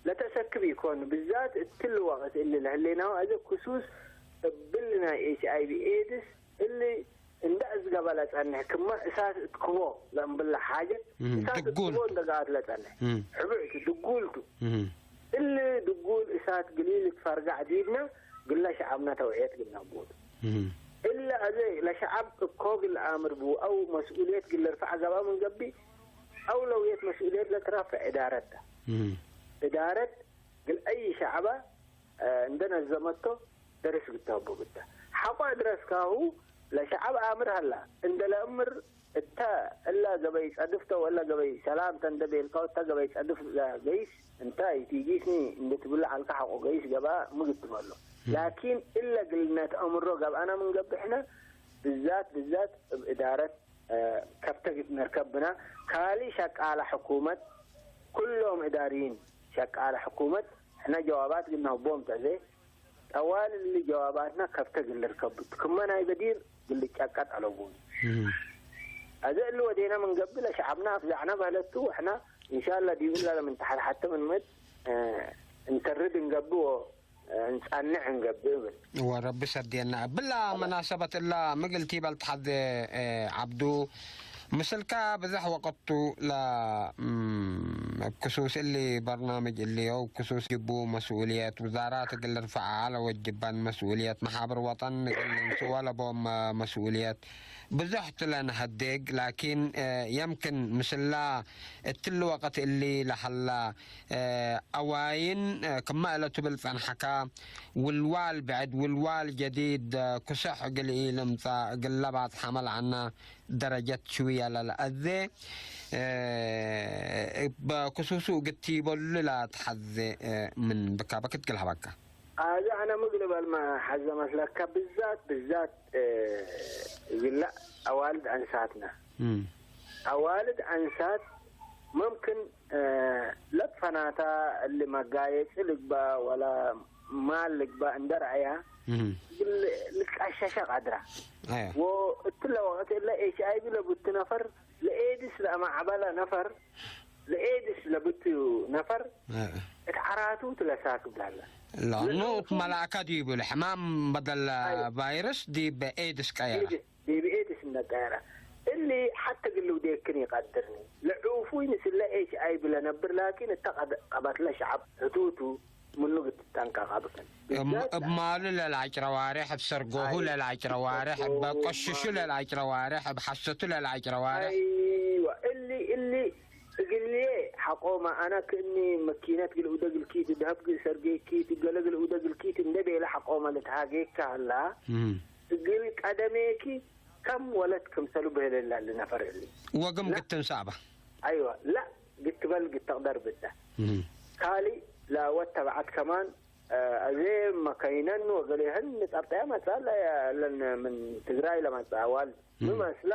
ለተአሰክብ ኢኮን። ብዛት እትሊ ወቅት እሊ ለህሌናሁ አዜ ክሱስ እብሊ ናይ ኤች አይ ቪ ኤድስ እሊ እንደ አዝገበ ለጸንሕ፣ ክመ እሳት እትክቦ ለእምብለ ሓጀት፣ እም፣ እሳት ድጉል እትክቦ ቱ። እንደ ገአት ለጸንሕ። እም። ሕቡዕ ቱ፣ ድጉል ቱ። እም። እሊ ድጉል እሳት ግሊ ልትፈርገዕ ዲብነ፣ ግለ ሸዐብነ ተውዕየት ግነ ቡት። እህ። እሊ አዜ ለሸዐብ እኮ ግል አምር ቡ፣ አው መስኡልየት ግል ልርፈዕ ገብአ ምን ገብእ፣ አውለውየት መስኡልየት ለትረፈዕ እዳረት ተ። እህ። እዳረት ግል አይ ሸዐበ፣ እ፣ እንደ ነዘመቶ ደርስ ግታቦ ግተ። ሐቆ እድረስካሁ ለሸዐብ አምር ሀላ፣ እንደ ለእምር እተ እለ ገበይ ጸድፍ ተ ወእለ ገበይ ሰላም ተ እንደ ቤልካው፣ እተ ገበይ ጸድፍ ለገይስ እንተ ኢቲጊስኒ እንዴ ትብል ዐልከ ሐቆ ገይስ ገብአ ምግትመሎ። እም። ላኪን እለ ግልነት አምሮ ገብአነ ምን ገብእ ሕነ ብዛት ብዛት እብ እዳረት፣ እ፣ ከብተ ግት ነርከብ ብነ። ካሊ ሸቃለ ሕኩመት፣ ኩሎም እዳርይን ሸቃለ ሕኩመት ሕነ ጀዋባት ግነ ህቦም ተዜ፣ ጠዋል እሊ ጀዋባትና ከብተ እግል ልርከብ ቱ፣ ክመ ናይ በዲር እግል ልጨቀጥ አለቡ። እህ። አዜ እሊ ወዴነ ምን ገብእ ለሸዐብና አፍዘዕነ በህለት ቱ፣ ወሕና እንሻላ ዲብ እላ ለምን ተሐት ሐተ ምን ምእት፣ እ፣ እንተርድ እንገብእ ወ፣ እ፣ እንጻንዕ እንገብእ እብል። ወረቢ ሰድየና። እብላ አላ። መናሰበት እላ ምግል ቲበል ተሐዜ፣ እ፣ ዐብዱ፣ ምስልከ ብዘሕ ወቅት ቱ ለ፣ እም፣ እብ ክሱስ እሊ በርናምጅ እሊ አው ክሱስ ጅቡ መስኡልየት፣ ውዛራት እግል ልርፈዐ ለወጅበን መስኡልየት፣ መሓብር ወጠን እግል ልንስኦ ለቦም መስኡልየት፣ ብዙሕ ቱ ለነሀዴግ፣ ላኪን፣ እ፣ የምክን ምስላ እትሊ ወቅት እሊ ለሀላ፣ እ፣ አዋይን፣ እ፣ ክመ እለ ቱ ብል ጸንሐካ፣ ውልዋል ብዕድ፣ ውልዋል ጀዲድ፣ እ፣ ክሱሕ እግል ኢልምጸእ፣ እግል ለባጽሐ መልዐና ደረጀት ሽውየ ለለአዜ፣ እ፣ እብ ክሱሱ እግል ቲበሉ ለትሐዜ፣ እ፣ ምን ብካ በክት እግል ሀበካ። አዜ አነ ምግል እበልመ ሐዘ መስለከ፣ ብዛት፣ ብዛት፣ እ፣ እግለ አዋልድ አንሳትነ። እም። አዋልድ አንሳት መምክን፣ እ፣ ለትፈናታ እሊ መጋየጺ ልግበእ ወለ ማል ልግበእ እንደ ረአያ፣ እም። እግል ልትቀሸሸ ቀድራ። አያ። ወእትለ ወቅት እለ ኤች አይ ቪ ለቡቲ ነፈር፣ ለኤድስ ለአማዕበለ ነፈር፣ ለኤድስ ለብትዩ ነፈር እ። እት ዐራቱ ትለሳክብ ላለ። ለአኑ ለአኑ እት መልአከ ዲቡ ለሕማም በደል አይ። ቫይረስ ዲብ ኤድስ ቀየረ። ኤድስ፣ ዲብ ኤድስ እንደ ቀየረ። እሊ ሐተ እግል ልውዴክን ኢቀድርኒ። ለዕፉይ ምስለ ኤች አይ ቪ ለነብር ላኪን እተ ቀድ-፣ ቀበትለ ሸዐብ ሕቱቱ ምኑ እግል ትጠንቀቅ አብክን። እብ፣ ብዛት እብ ማሉ ለልአጭረ ዋሬሕ፣ እብ ሰርጎሁ አይ፣ ለልአጭረ ዋሬሕ፣ እብ እብ ቆሽሹ ማሉ ለልአጭረ ዋሬሕ፣ እብ ሐሰቱ ለልአጭረ ዋሬሕ። አይወ፣ እሊ፣ እሊ እግልዬ ሐቆመ፣ አነ ክእኒ መኪነት ግልኡደ ግልኪት፣ ደሀብ ግል ሰርጌኪት፣ ገለ ግልኡደ ግልኪት እንደ ቤለ ሐቆመ ልትሃጌካ ህላ፣ እም። እግል ቀደሜኪ ከም ወለት ክምሰሉ ብህልላ ልነፈር እሊ። ወግም ላ። ግትን ሰአባ። አይወ፣ ላ፣ ግትበል ግተቅደር ብተ። እም። ካሊ ለወድ ተብዐት ከማን፣ እ፣ አዜ መከይነን ወገሌህን ጸብጠያ መጽአ ለ-፣ ለን ምን ትግራይ ለመጽአ ዋልድ። እም። ምን መስላ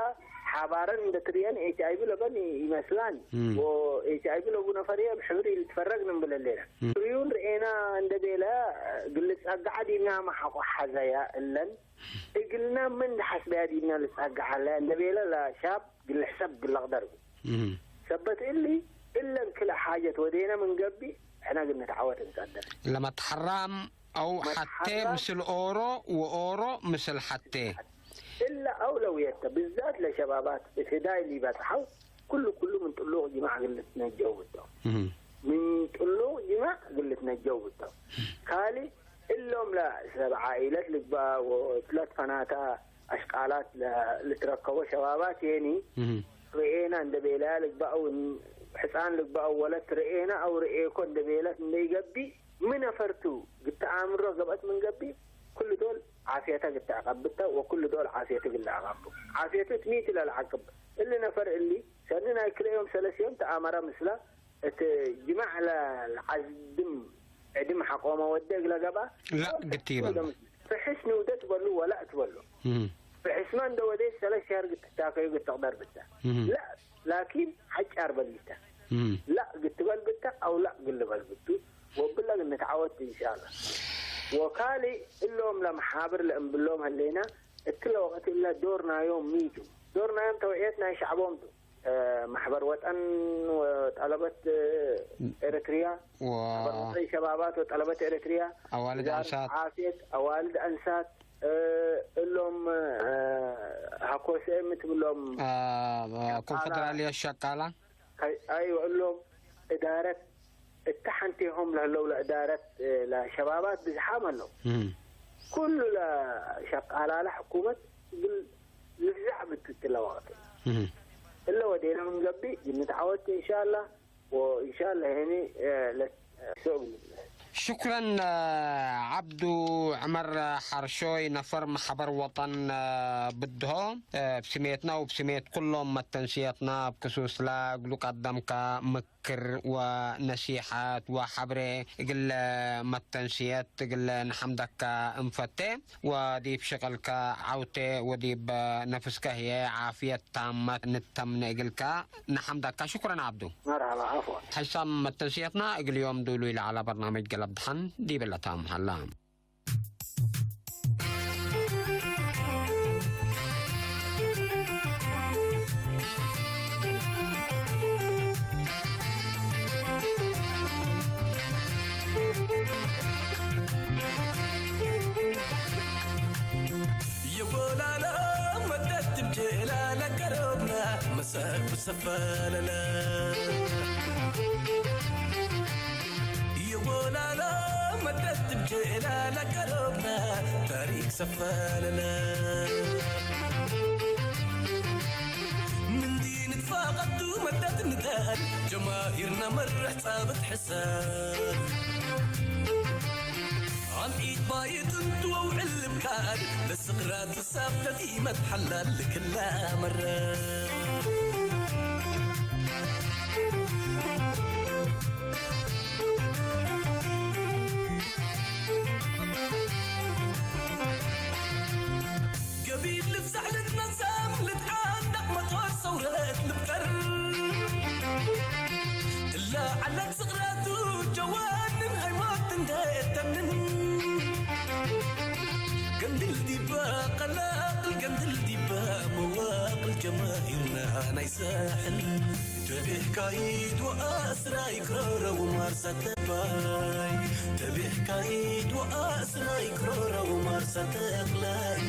ሓባረን እንደ ትርየን ኤች አይ ቪ ለበን ይመስላን። እም። ወኤች አይ ቪ ለቡ ነፈር እብ ሕብር ኢልትፈረግ ንብል ሌና። እም። ፍርዩን ርኤና እንደ ቤለ እግል ልጸግዓ ዲብና መሓቆ ሐዘያ እለን እግልና ምን እንደ ሐስበያ ዲብና ልጸግዓ ለ እንደ ቤለ ለሻብ እግል ልሕሰብ እግል ለቅደር። እም። ሰበት እሊ እለን ክልኤ ሓጀት ወዴነ ምን ገብእ ሕነ እግል ንትዓወት እንቀድር። ለመትሐራም አው ሐቴ መትሐራም ምስል ኦሮ ወኦሮ ምስል ሐቴ። እለ አውለውየት ተ፣ ብዛት ለሸባባት እት ህዳይ ሊበጽሐው፣ ኩሉ ኩሉ ምን ጥሉቅ ጅማዕ እግል ልትነጀው ብተው። እህ። ምን ጥሉቅ ጅማዕ እግል ልትነጀው ብተው። ካሊ እሎም ለሰብ ዓኢለት ልግበእ ወእት ለትፈናተ አሽቃላት ለ-፣ ልትረከቦ ሸባባት የኒ እህ። ርኤና እንደ ቤለያ ልግበአው፣ ሕጻን ልግበአው ወለት ርኤና አው ርኤኮ እንደ ቤለት እንደ ኢገብእ፣ ምን ነፈር ቱ፣ ግተ አምሮ ገብአት ምን ገብእ፣ ኩሉ ዶል ዓፍየተ ግተ አቀብተ ወኩሉ ዶል ዓፍየቱ ግለ አቀብው። ዓፍየቱ እት ሚቱ ለልዓቅብ። እሊ ነፈር እሊ፣ ሰኒ ናይ ክልኤ ዮም ሰለስ ዮም ተአመረ ምስለ፣ እት ጅማዕ ለልዓዝድም ዕድም ሐቆመ ወዴ እግለ ገብአ፣ ላ ግት ይበል። ፍሕስ ንውደ ትበሉ ወላ ትበሉ። እም። ፍሕስመ እንደ ወዴ ሰለስ ሸህር ግት ትታከዩ ግት ትቅደር ብተ። እም። ላ ላኪን ሐጫር በሊተ። እም። ላ ግትበል ብተ አው ላ ግልበል ብቱ ወብለ ግንትዓወት እንሻላ። ወካሊ እሎም ለመሓብር ለእምብሎም ህሌና እትለ ወቅት እለ ዶር ናዮም ሚቱ። ዶር ናዮም ተውዕየት ናይ ሸዕቦም ቱ። እ፣ ማሕበር ወጠን ወጠለበት፣ እ፣ ኤረትርያ፣ ወ- ማሕበር ወጠን ሸባባት ወጠለበት ኤረትርያ፣ አዋልድ ወዛረት አንሳት። ዓፍየት፣ አዋልድ አንሳት፣ እ፣ እሎም፣ እ፣ ሀኮሰ የምትብሎም አ፣ ሸቃላ። ኮንፈደራልየት ሸቃላ። ከ-፣ አይወ፣ እሎም እዳረት እተ ሐንቴሆም ለህለው ለእዳረት፣ እ፣ ለሸባባት ብዝሓም ዐለው። እም። ኩሉ ለሸቃላለ ሕኩመት እግል ልፍዛዕ ብትትለ ወቅት። እም። እለ ወዴነ ምን ገብእ ግንትዓወት እንሻላ። ወእንሻላ ሄኒ፣ እ፣ ለ-፣ እ፣ ሶ እግል። ሽኩረን፣ እ፣ ዐብዱ ዑመር ሐርሾይ ነፈር መሕበር ወጠን፣ እ፣ ብድሆ፣ እ፣ እብ ስሜትና ወእብ ስሜት ኩሎም መተንስየትና እብ ክሱስ ለእግሉ ቀደምከ ምክ- ክር ወነሲሐት ወሐብሬ እግለ መተንስየት እግለ ነሐምደከ እንፈቴ፣ ወዲብ ሽቅልከ ዐውቴ ወዲብ ነፍስከ ህዬ ዓፍየት ታመት ንተምነ እግልከ ነሐምደከ። ሽኩረን ዐብዱ። መርሐባ፣ ዐፍወን። ሕሳም መተንስየትና እግል ዮም ዱሉይ ለዐለ በርናምጅ ገለብ ደሐን ዲብለ ታም ሀላ። የጎላላ መደት ትምቼላ ለቀረብና መሰብ ሰፈለለ የጎላላ መደት ትምቼላ ለቀረብና ታሪክ ሰፈለለ ሂርነ መርሕ ጻብጥ ሕሰብ። አምዒት ባይት እንቱ ወውዕል ልብካድ፣ ለስቅራት ሳብተት ኢመት ሐላል ልክላ መረ። ገቢል ልፍዛሕ ልትነዘም ልትዓነቅ መጦር ሰውረት ልብቀር። እለ ዐለት ዝቅረቱ ጀዋንን ሃይማት እንዴ ተንን። ገንድል ዲበ ቀላቅል ገንድል ዲበ መዋቅል ጀማሂርና ናይ ሳሕል። ተቤሕ ካይድ ወአስራይ ክሮረ ወማርሳ ተባይ። ተቤሕ ካይድ ወአስራይ ክሮረ ወማርሳ ተቅላይ።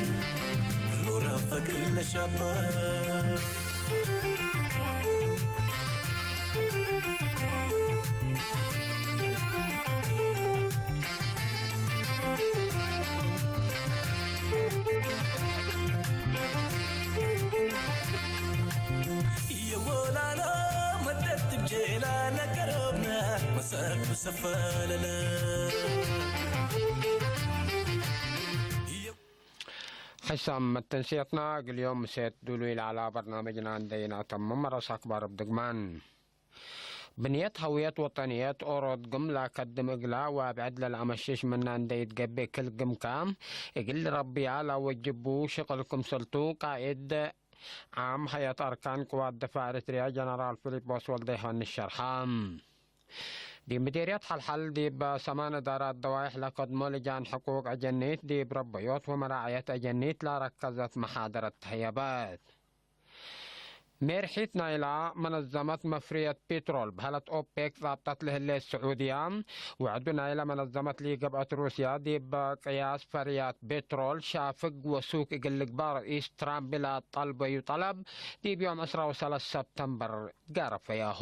ኖራ ፈግር ለሻባይ። የወላላ መደት ትብጀላ ለቀረብና መሰረት ብሰፈለለ። ሕሳም መተንስየትና እግል ዮም ምሴት ዱሉይ ለዐላ በርናምጅና እንዴ ኢነአተምም፣ መረስ አክባር እብ ድግማን። ብንየት ሀውየት ወጠንየት ኦሮት ግም ለአከድም እግላ ወአብዕድ ለለአመሽሽ ምና እንዴ ኢትገብእ፣ ክል ግምካ እግል ረብያ ለአወጅቡ ሽቅል ክምሰልቱ፣ ቃእድ ዓም ሀያት አርካን ቅዋት ድፋዕ ኤሪትርያ ጀነራል ፊሊጶስ ወልደዮሐንስ ሸርሐ። ዲብ ምዴርየት ሐልሐል ዲብ ሰማን እዳራት ደዋይሕ ለከድሞ ልጃን ሕቁቅ አጀኒት ዲብ ረበዮት ወመራዕየት አጀኒት ለረከዘት መሓደረት ተህየበት። ሜርሒት ናይላ መነዘመት መፍርየት ፔትሮል በሀለት ኦፔክ ጻብጠት ለህሌት ስዑድያ፣ ወዕዱ ናይለ መነዘመት ሊገብአት ሩስያ ዲብ ቅያስ ፈርያት ቤትሮል ሻፍግ ወሱክ እግል ልግባእ ርኢስ ትራምፕ ለጠልበዩ ጠለብ ዲብ ዮም ዕስራ ወሰለስ ሰብተምበር ጋረፈያሁ።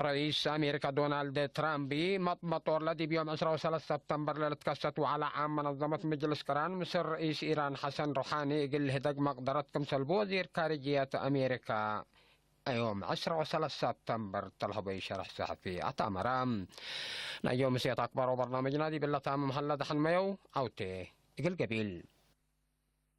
ረኢስ አሜሪካ ዶናልድ ትራምፕ መጥ-፣ መጦርለ ዲብ ዮም ዕስራ ወሰለስ ሰብተምበር ለልትከሰት ወዐለ ዓም መነዘመት ምጅልስ ቅራን ምስል ረኢስ ኢራን ሐሰን ሩሓኒ እግል ልህደግ መቅደረት ክምሰል ብወዚር ካርጅየት አሜሪካ ዮም ዕስራ ወሰለስ ሰብተምበር ተልሀበዩ ሸርሕ ሰሐፊ አትአመረ። ናይ ዮም ምሴት አክባር ወበርናምጅና ዲብለ ታምም ሀለ። ደሐን መየው ዐውቴ እግል ገቢል።